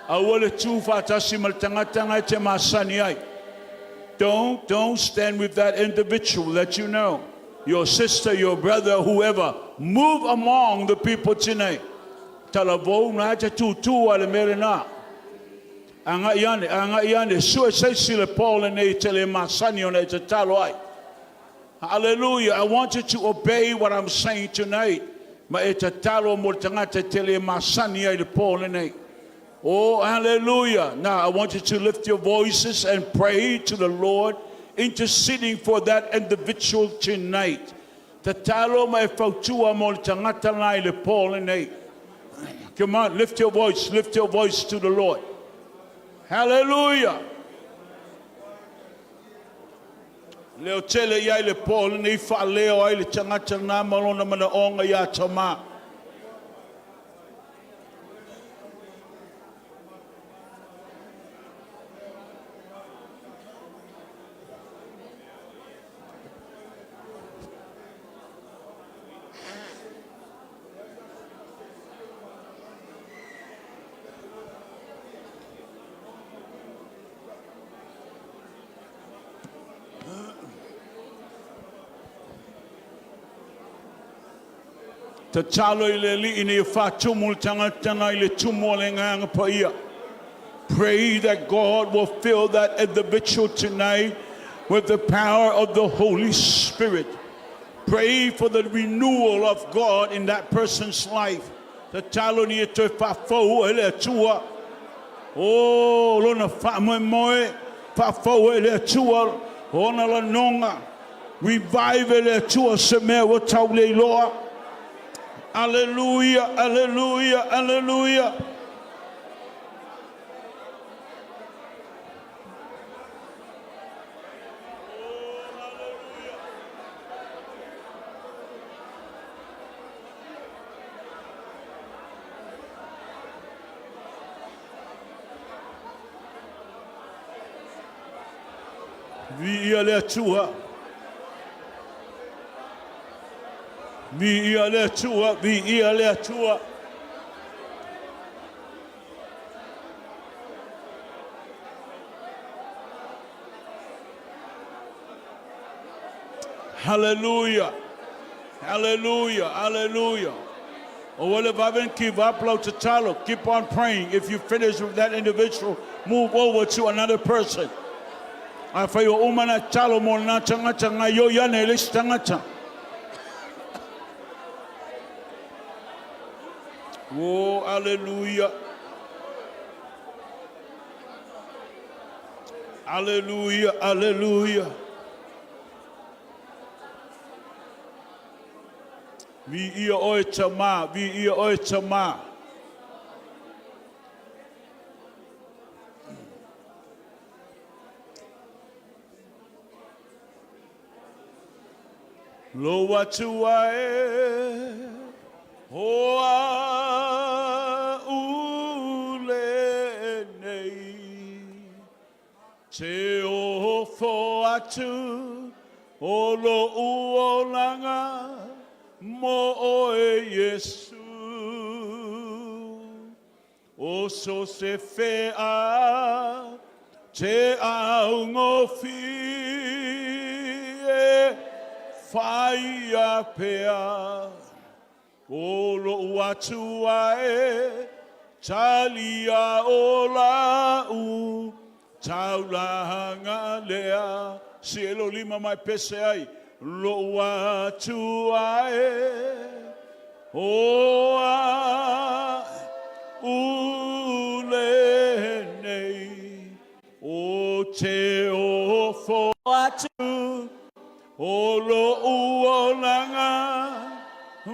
Aua le tu faatasi ma le tagata na e te masani ai. Don't, don't stand with that individual that you know. Your sister, your brother, whoever. Move among the people tonight. Talavou na te tūtū a le mere nā. Agai ane, agai ane, sue se isi i le po lenei e te le masani ona e tatalo ai. Hallelujah. I want you to obey what I'm saying tonight. Ma e tatalo mo le tagata e te le masani ai le po lenei. Oh, hallelujah. Now, I want you to lift your voices and pray to the Lord, interceding for that individual tonight. Tatalo ma e fautua mo le tagata la i le po lenei. Come on, lift your voice, lift your voice to the Lord. Hallelujah. Leo tele i ai le po lenei faaleo ai le tagata na ma lona manaoga iā Tamā. Tatalo i le Alii ina ia faatumu le tagata i le tumu o le Agaga Paia. Pray that God will fill that individual tonight with the power of the Holy Spirit. Pray for the renewal of God in that person's life. Tatalo ina ia toe faafou e le Atua. O lona faamoemoe, faafou e le Atua ona lanoga. Revive e le Atua se mea ua tau le iloa. Aleluia, aleluia, aleluia. Viia le Atua. Viia le Atua, viia le Atua. Hallelujah. Hallelujah. Hallelujah. Aua le vave ona give up lau tatalo. Keep on praying. If you finish with that individual, move over to another person. Afai ua uma ona tatalo mo lena tagata, gaoioi ane i le isi tagata. Oh, hallelujah. Hallelujah, hallelujah. Viia oe Tamā, viia oe Tamā. Lou Atua e, o a'u lenei. Te ofo atu o lo'u olaga mo oe Iesu. O so se whea te aungowhi e whaia pea. O lo'u Atua e talia o la'u taulaga lea. Si e lou lima mai pese ai lo'u Atua e. O a'u lenei ou te ofo atu, o lo'u olaga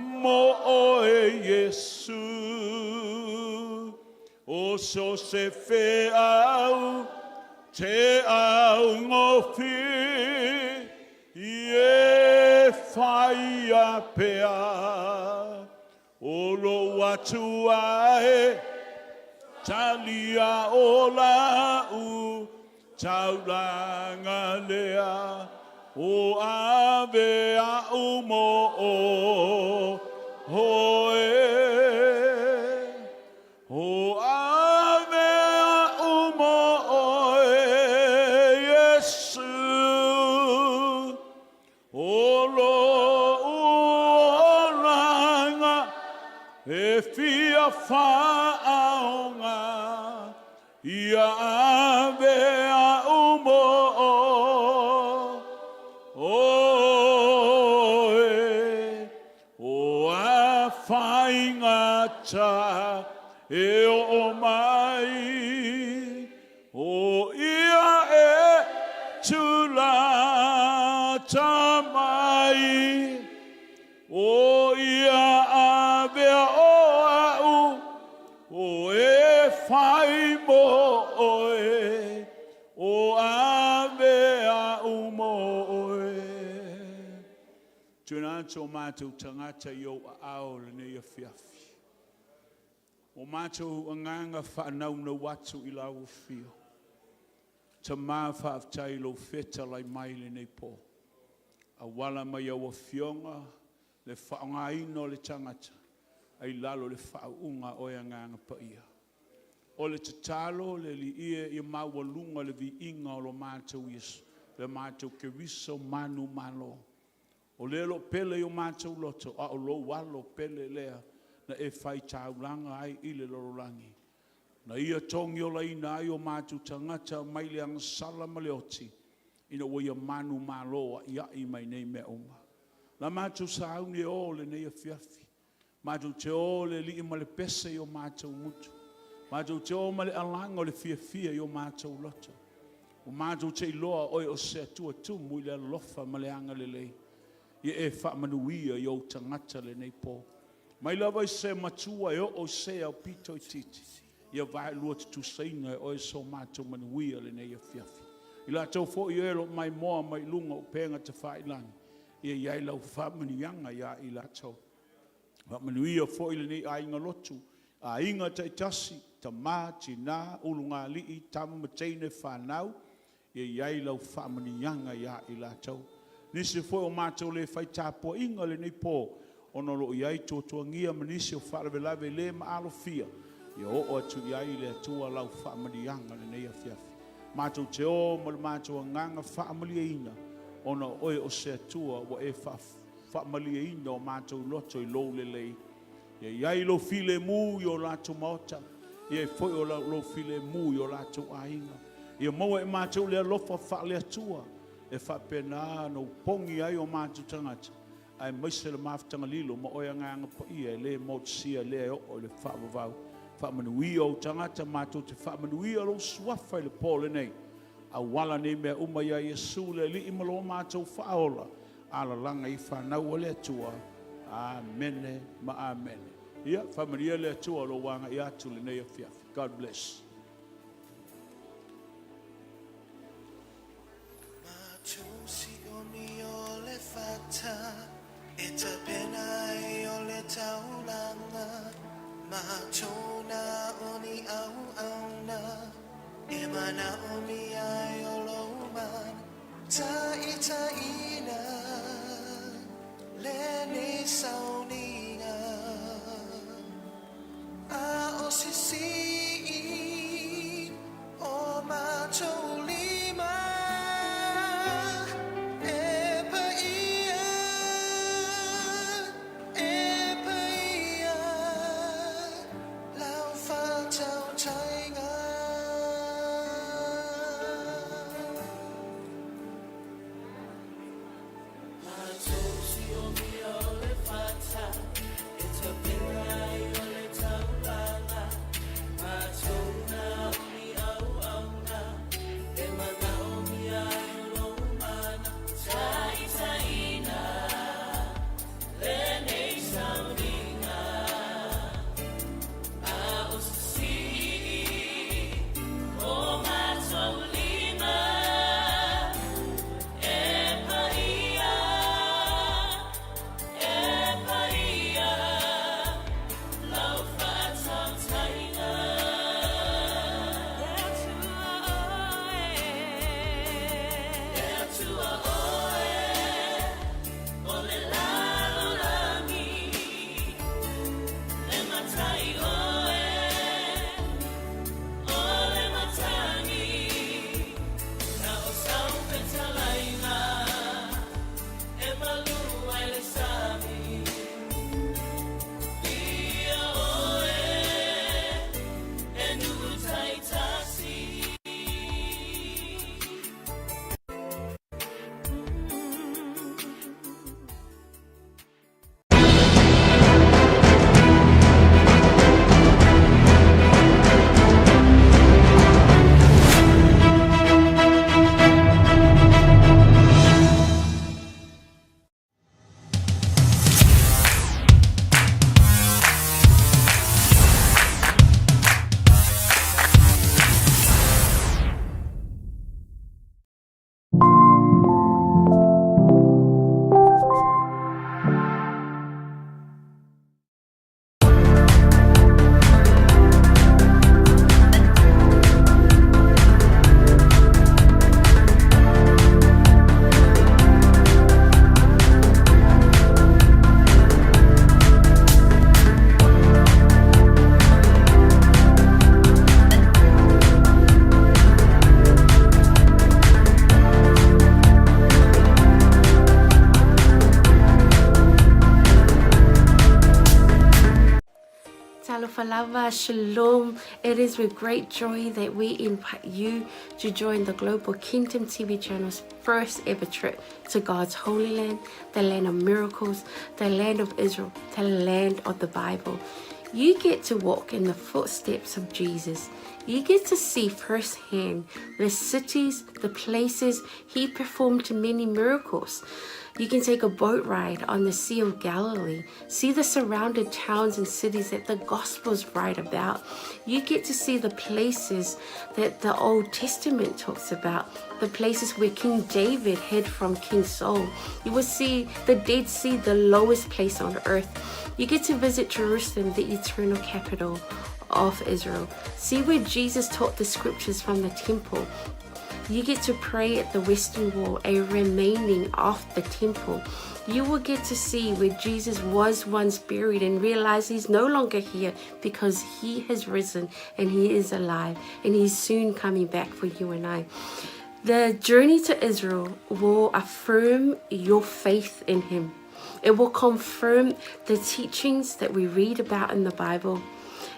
mo oe Iesu. O so se feau te augofie e faia pea, o lou Atua e talia o la'u taulaga lea, o ave a'u mo oe. O ave a'u mo oe Iesu, o lo'u olaga e fia fa'aaoga, ia ave a'u mo oe. O a faigata e oo mai, o ia e tulata mai, o ia avea o a'u o e fai mo oe, o ave a'u mo oe. Tuuina atu o matou tagata i ou aao i lenei afiafi. Ua matou agaga faanaunau atu i lau Afio. Tama, faafetai i lou fetalai mai i lenei po. Auala mai au Afioga le faaaogaina o le tagata ai lalo o le faauuga a Oe Agaga Paia. O le tatalo le Alii e, ia maualuga le viiga o lo matou Iesu, le matou Keriso manumalo. O lea o lo o pele i o matou loto, a o lou Alo pele lea na e faitaulaga ai i le lalolagi, na Ia togiolaina ai o matou tagata mai le agasala ma le oti, ina ua Ia manumalo a'ia'i mai nei mea uma. O le a matou sauni e o i lenei afiafi, matou te o le Alii ma le pese i o matou gutu, matou te o ma le alaga o le fiafia i o matou loto, ua matou te iloa o Oe o se Atua tumu i le alofa ma le agalelei. Ia e faamanuia i ou tagata lenei po, mai lava i se matua e oo i se aupito itiiti, ia vaelua tutusaina e Oe so matou manuia i lenei afiafi. I latou foi e o lo o maimoa mai i luga o upega tafailagi, ia i ai lau faamanuiaga ia i latou. Faamanuia foi lenei aiga lotu, aiga taitasi, tama, tina, ulugalii, tama ma teine, fanau, ia i ai lau faamanuiaga ia i latou. Nisi foi ua matou le fai tapuaiga i lenei po ona o lo o i ai tuatuagia ma nisi o faalavelave le maalofia, ia oo atu i ai le Atua lau faamanuiaga i lenei afiafi. Matou te o ma le matou agaga faamalieina, ona o Oe o se Atua ua e faamalieina o matou loto i Lou lelei. Ia i ai Lou filemu i o latou maota, ia i ai foi Lou filemu i o latou aiga. Ia maua e matou le alofa faale-Atua e faapena ona opogi ai o matou tagata, aemaise le mafutaga lilo ma Oe Agaga Paia e le motusia, lea e oo i le faavavau. Faamanuia ou tagata, matou te faamanuia Lou Suafa i le po lenei, auala nei mea uma ia Iesu le Alii ma lo matou Faaola. Alalaga i fanau a le Atua. Amene ma amene. Ia faamanuia le Atua i lou agai atu i lenei afiafi. God bless. Talofa lava, shalom. It is with great joy that we invite you to join the Global Kingdom TV channel's first ever trip to God's Holy Land, the land of miracles, the land of Israel, the land of the Bible. You get to walk in the footsteps of Jesus. You get to see firsthand the cities, the places he performed many miracles. You can take a boat ride on the Sea of Galilee, see the surrounded towns and cities that the Gospels write about. You get to see the places that the Old Testament talks about, the places where King David hid from King Saul. You will see the Dead Sea, the lowest place on earth. You get to visit Jerusalem, the eternal capital of Israel. See where Jesus taught the scriptures from the temple. You get to pray at the Western Wall, a remaining of the temple. You will get to see where Jesus was once buried and realize he's no longer here because he has risen and he is alive and he's soon coming back for you and I. The journey to Israel will affirm your faith in him. It will confirm the teachings that we read about in the Bible.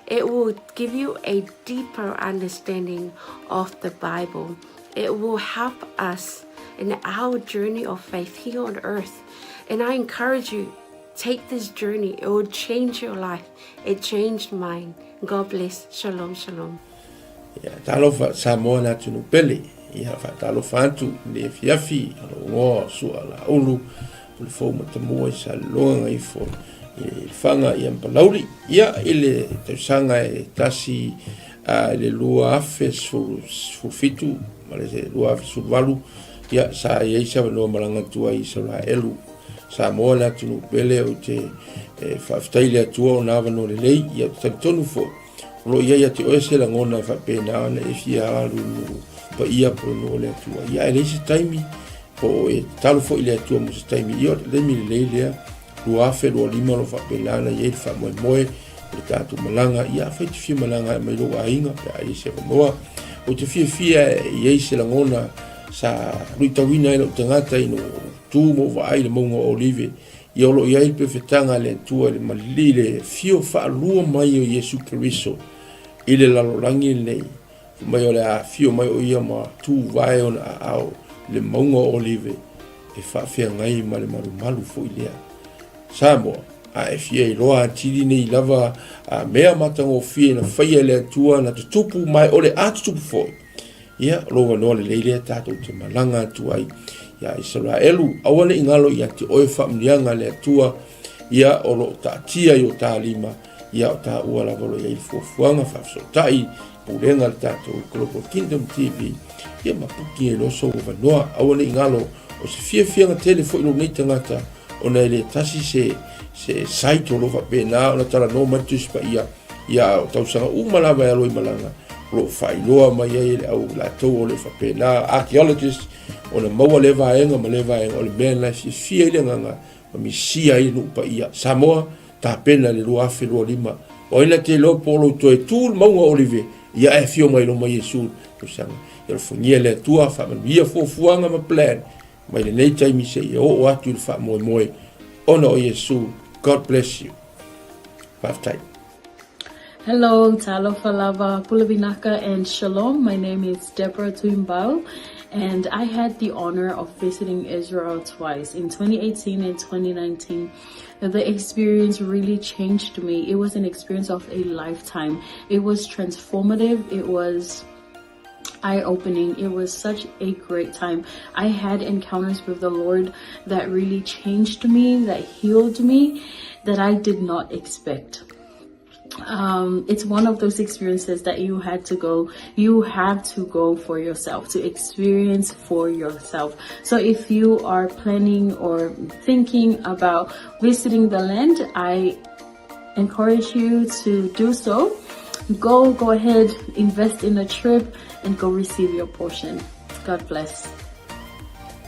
It will give you a deeper understanding of the Bible. It will help us in our journey of faith here on earth. And I encourage you, take this journey. It will change your life. It changed mine. God bless. Shalom, shalom. Ia, talofa Samoa le atunuu pele. Ia, faatalofa atu i le afiafi a lou igoa o Sua Laulu, o le fou matamua i Saleloga Gagaifo i le Faga ia ma Palauli. Ia, i le tausaga e tasi i le 2017 ma le 2018, ia, sa i ai se avanoa malaga atu ai i Isaraelu. Samoa le atunuu pele, ou te faafetai i le Atua ona avanoa lelei, ia, ou te talitonu foi, O lo o i ai ia te oe se lagona e faapena ona e fia alu i nuu paia po o le nuu o le Atua. Ia, ae leai se taimi, po o e tatalo foi i le Atua mo se taimi. Ia, o le taimi lelei lea, 2025 o lo o faapena ona i ai le faamoemoe o le tatou malaga. Ia, afai e te fia malaga e aumai lou aiga pe a i ai se avanoa. Ou te fiafia e i ai se lagona sa luitauina ai lou tagata ina ua ou tu ma ou vaai i le mauga o Olive Ia o lo o i ai le pefetaga a le Atua i le malili i le afio faalua mai o Iesu Keriso i le lalolagi lenei, fai mai o le a afio mai o ia ma tuvae ona aao i le mauga o Olive e faafeagai ma le malumalu foi lea. Samoa, a e fia iloa atili nei lava a mea matagofie na faia e le Atua na tutupu ma e o le a tutupu foi, Ia, o lou avanoa lelei lea tatou te malaga atu ai ia Isaraelu. Aua ne i galo ia te oe faamanuiaga a le Atua, ia o lo o taatia i o ta lima, ia o taua lava o lo o i ai le fuafuaga faafesootai pulega a le tatou Global Kingdom TV, ia ma puki ai loa sou avanoa. Aua ne i galo, o se fiafiaga tele foi lou nei tagata, ona e le tasi se, se site o lo o faapena ona talanoa mai le Tusi Paia, Ia, o tausaga uma lava e alo i malaga, o lo o faailoa mai ai e le au latou o le faapena, archaeologist, ona maua lea vaega ma lea vaega, o le mea lena e fiafia ai le agaga ma misia ai le nuu paia. Samoa, tapena i le 2025, o ai na te iloa po o lou toe tu le mauga o Olive, ia ae afio mai loma Iesu i le tausaga. Ia alofagia e le Atua, faamanuia fuafuaga ma plan mai lenei taimi seia oo atu i le faamoemoe ona o Iesu. God bless you. Faafetai. Hello, Talofa Lava, Pule Vinaka and Shalom. My name is Deborah Tuimbau and I had the honor of visiting Israel twice in 2018 and 2019. The experience really changed me. It was an experience of a lifetime. It was transformative. It was eye-opening. It was such a great time. I had encounters with the Lord that really changed me, that healed me, that I did not expect. It's one of those experiences that you had to go, you have to go for yourself, to experience for yourself. So if you are planning or thinking about visiting the land, I encourage you to do so. Go, go ahead, invest in a trip and go receive your portion. God bless.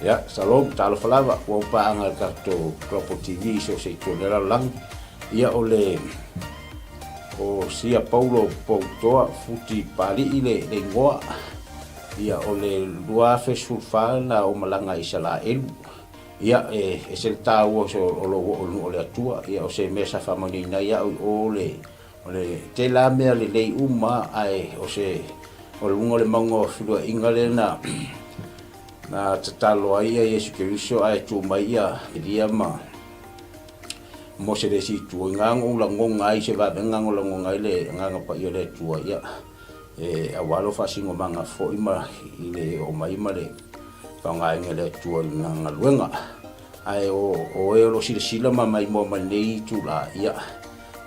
Ia, shalom, talofa lava, ua paaga le tatou Global TV i so o se itu o le lalolagi. Ia, o le, o Sia Paulo Poutoa Futi Pali'i le, le igoa. Ia, o le 2014 na ou malaga i Isalaelu. Ia, e ese le taua o lou oo i le nuu o le Atua. Ia, o se mea sa faamanuiaina ai au i o le, O le tele lava mea lelei uma ae o se o luga o le mauga o feluaiga lea na na tatalo ai ia Iesu Keriso ae tu mai ia Elia ma Mose i le isi itu. I na na ou lagona ai se vavega na ou lagona ai le Agaga Paia o le Atua ia e aua lou faasinomaga foi ma i le oo mai ma le faaaogaina e le Atua i lana galuega. Ae o oe o lo o silasila ma maimoa mai lenei itula, ia,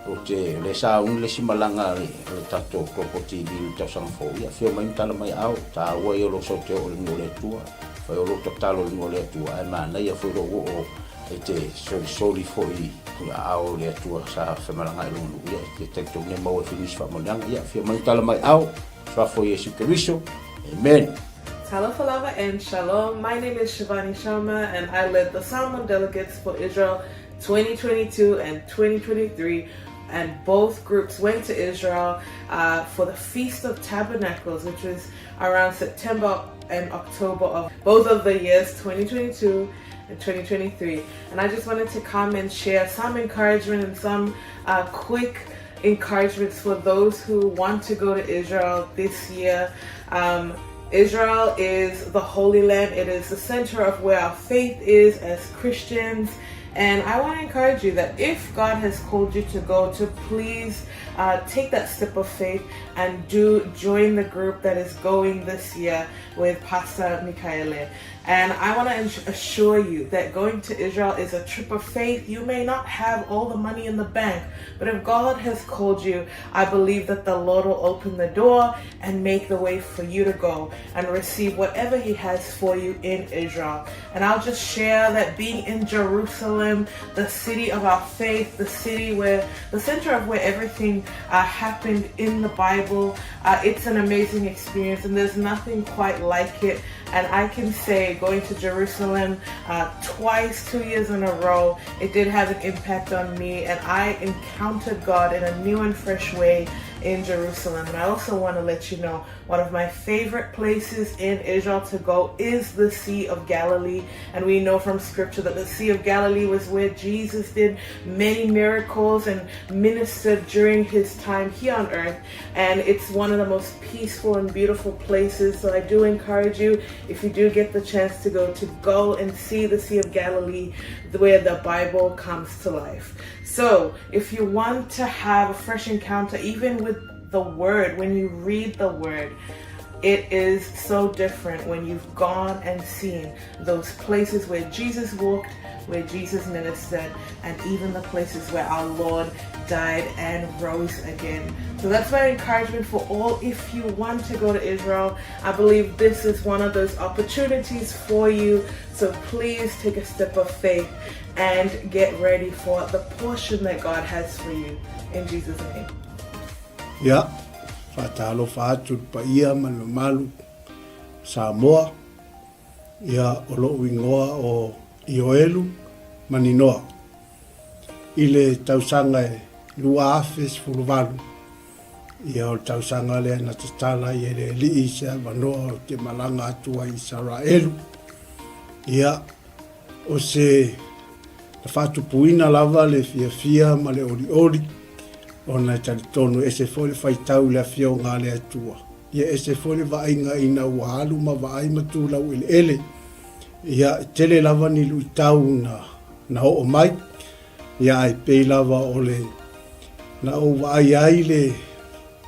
ou te, o lea sa auni le isi malaga a le, a le tatou Global TV i le tausaga fou, ia, afio mai ma tala mai aao, taua ia o lou sau te oo i le nuu o le Atua, fai o lou tatalo i le nuu o le Atua, ae manaia foi lou oo e te solisoli foi i aao o le Atua sa femalagaai i lona nuu, ia, e te talitonu e maua ai foi nisi faamanuiaga, ia, afio mai ma tala mai aao, Suafa o Iesu Keriso. Amen. Talofa lava and shalom. My name is Shivani Sharma and I led the Samoan delegates for Israel 2022 and 2023 and both groups went to Israel uh, for the Feast of Tabernacles, which was around September and October of both of the years 2022 and 2023. And I just wanted to come and share some encouragement and some uh, quick encouragements for those who want to go to Israel this year. Um, Israel is the Holy Land. It is the center of where our faith is as Christians. And I want to encourage you that if God has called you to go, to please uh, take that step of faith and do join the group that is going this year with Pastor Mikaele. And I want to assure you that going to Israel is a trip of faith. You may not have all the money in the bank, but if God has called you, I believe that the Lord will open the door and make the way for you to go and receive whatever He has for you in Israel. And I'll just share that being in Jerusalem, the city of our faith, the city where the center of where everything uh, happened in the Bible, uh, it's an amazing experience, and there's nothing quite like it. And I can say going to Jerusalem uh, twice, two years in a row, it did have an impact on me, and I encountered God in a new and fresh way in Jerusalem. And I also want to let you know one of my favorite places in Israel to go is the Sea of Galilee. And we know from scripture that the Sea of Galilee was where Jesus did many miracles and ministered during his time here on earth. And it's one of the most peaceful and beautiful places. So I do encourage you, if you do get the chance to go, to go and see the Sea of Galilee where the Bible comes to life. So if you want to have a fresh encounter, even with the Word, when you read the Word, it is so different when you've gone and seen those places where Jesus walked, where Jesus ministered, and even the places where our Lord died and rose again. So that's my encouragement for all. If you want to go to Israel, I believe this is one of those opportunities for you. So please take a step of faith and get ready for the portion that God has for you. In Jesus' name. Ia, faatalofa atu i le paia ma le mamalu o Samoa. Ia, o lou igoa o Ioelu Maninoa. I le tausaga e 2018, ia o le tausaga lea na tatala ai e le Alii se avanoa ou te malaga atu ai i Isaraelu. Ia, o se na faatupuina lava le fiafia ma le olioli, ona e talitonu e ese foi le faitau i le Afioga a le Atua. Ia ese foi le vaaiga ina ua alu ma vaai ma tu laueleele. Ia, e tele lava ni luitau na, na oo mai, ia ae pei lava o le, na ou vaai ai le,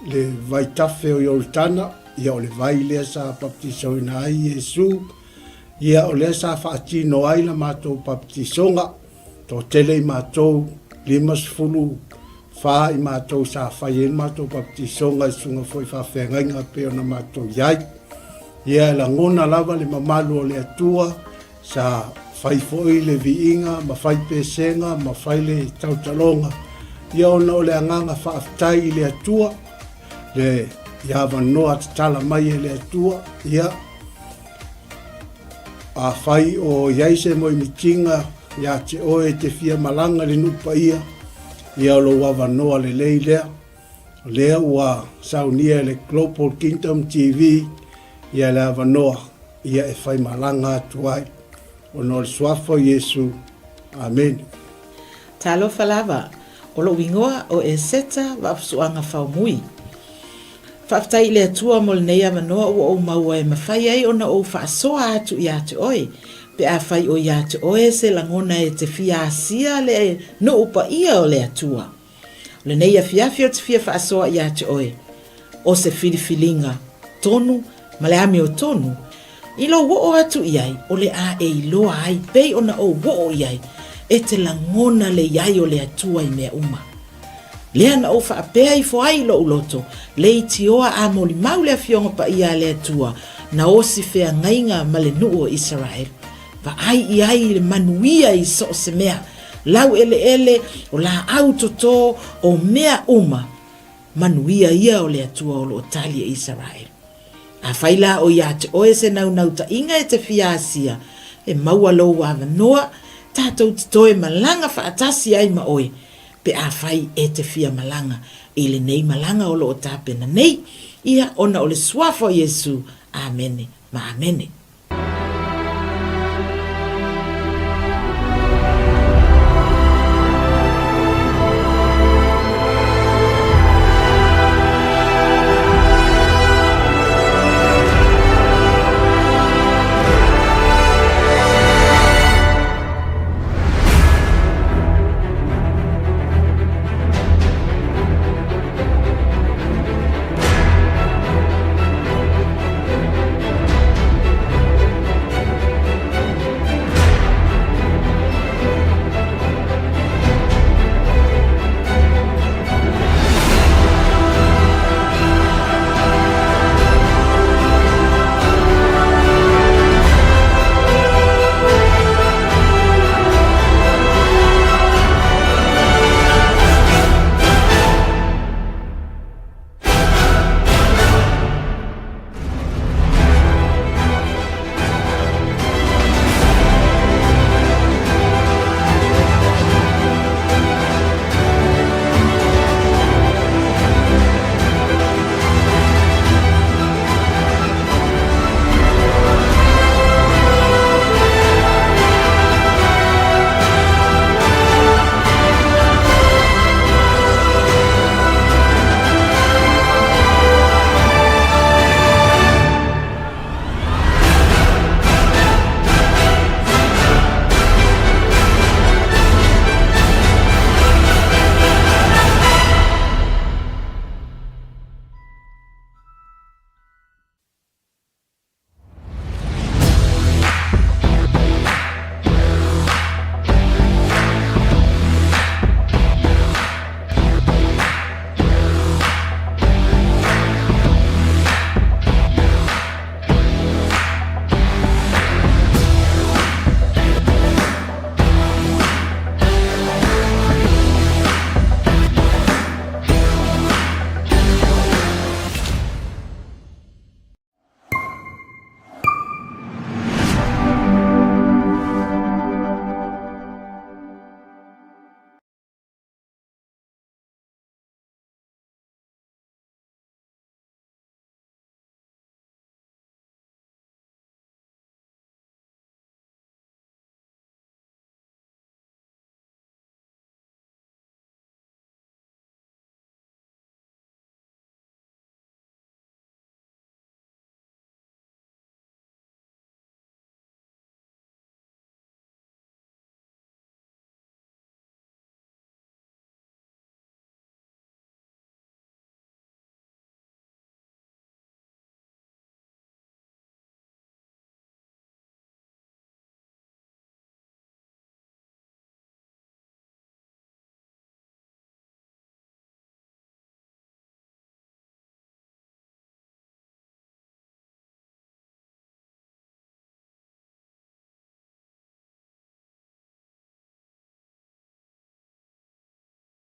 le vaitafe o Ioritana, ia o le vai lea sa baptisoina ai Iesu, ia o lea sa faatino ai la matou baptisoga, toatele i matou, 54 i matou sa fai ai le matou baptisoga i susuga foi i faafeagaiga e pei ona matou i ai. Ia e lagona lava le mamalu o le Atua, sa fai foi le viiga ma fai pesega ma fai le tautaloga, ia ona o le agaga faafetai i le Atua, le i avanoa tatala mai e le Atua, ia afai o i ai se moemitiga ia te oe e te fia malaga i le nuu paia, ia o lou avanoa lelei lea. O lea ua saunia e le Global Kingdom TV ia le avanoa ia e faimalaga atu ai ona o le Suafa o Iesu. Amene. Talofa lava! O lou igoa o Eseta Vaafusuaga Faumui. Faafetai i le Atua mo lenei avanoa ua ou maua e mafai ai ona ou faasoa atu ia te oe, pe afai o ia te oe se lagona e te fia asia le nuu paia o le Atua. O lenei afiafi ou te fia faasoa ia te oe, o se filifiliga tonu ma le amiotonu, I lou oo atu i ai, o le a e iloa ai pei ona ou oo i ai, e te lagona le i ai o le Atua i mea uma. Lea na ou faapea ifo ai i lou loto, leitioa a molimau le Afioga Paia a le Atua, na osi feagaiga ma le nuu o Isaraelu. Vaai i ai i le manuia i so o se mea, lau eleele, o laau toto, o mea uma, manuia ia o le Atua o lo o tali e Isaraelu. Afai la o ia te oe se naunautai-ga e te fia asia, e maua lou avanoa, tatou te toe malaga faatasi ai ma oe, pe afai e te fia malaga i lenei malaga o lo o tapena nei, ia ona o le Suafa o Iesu. Amene ma amene.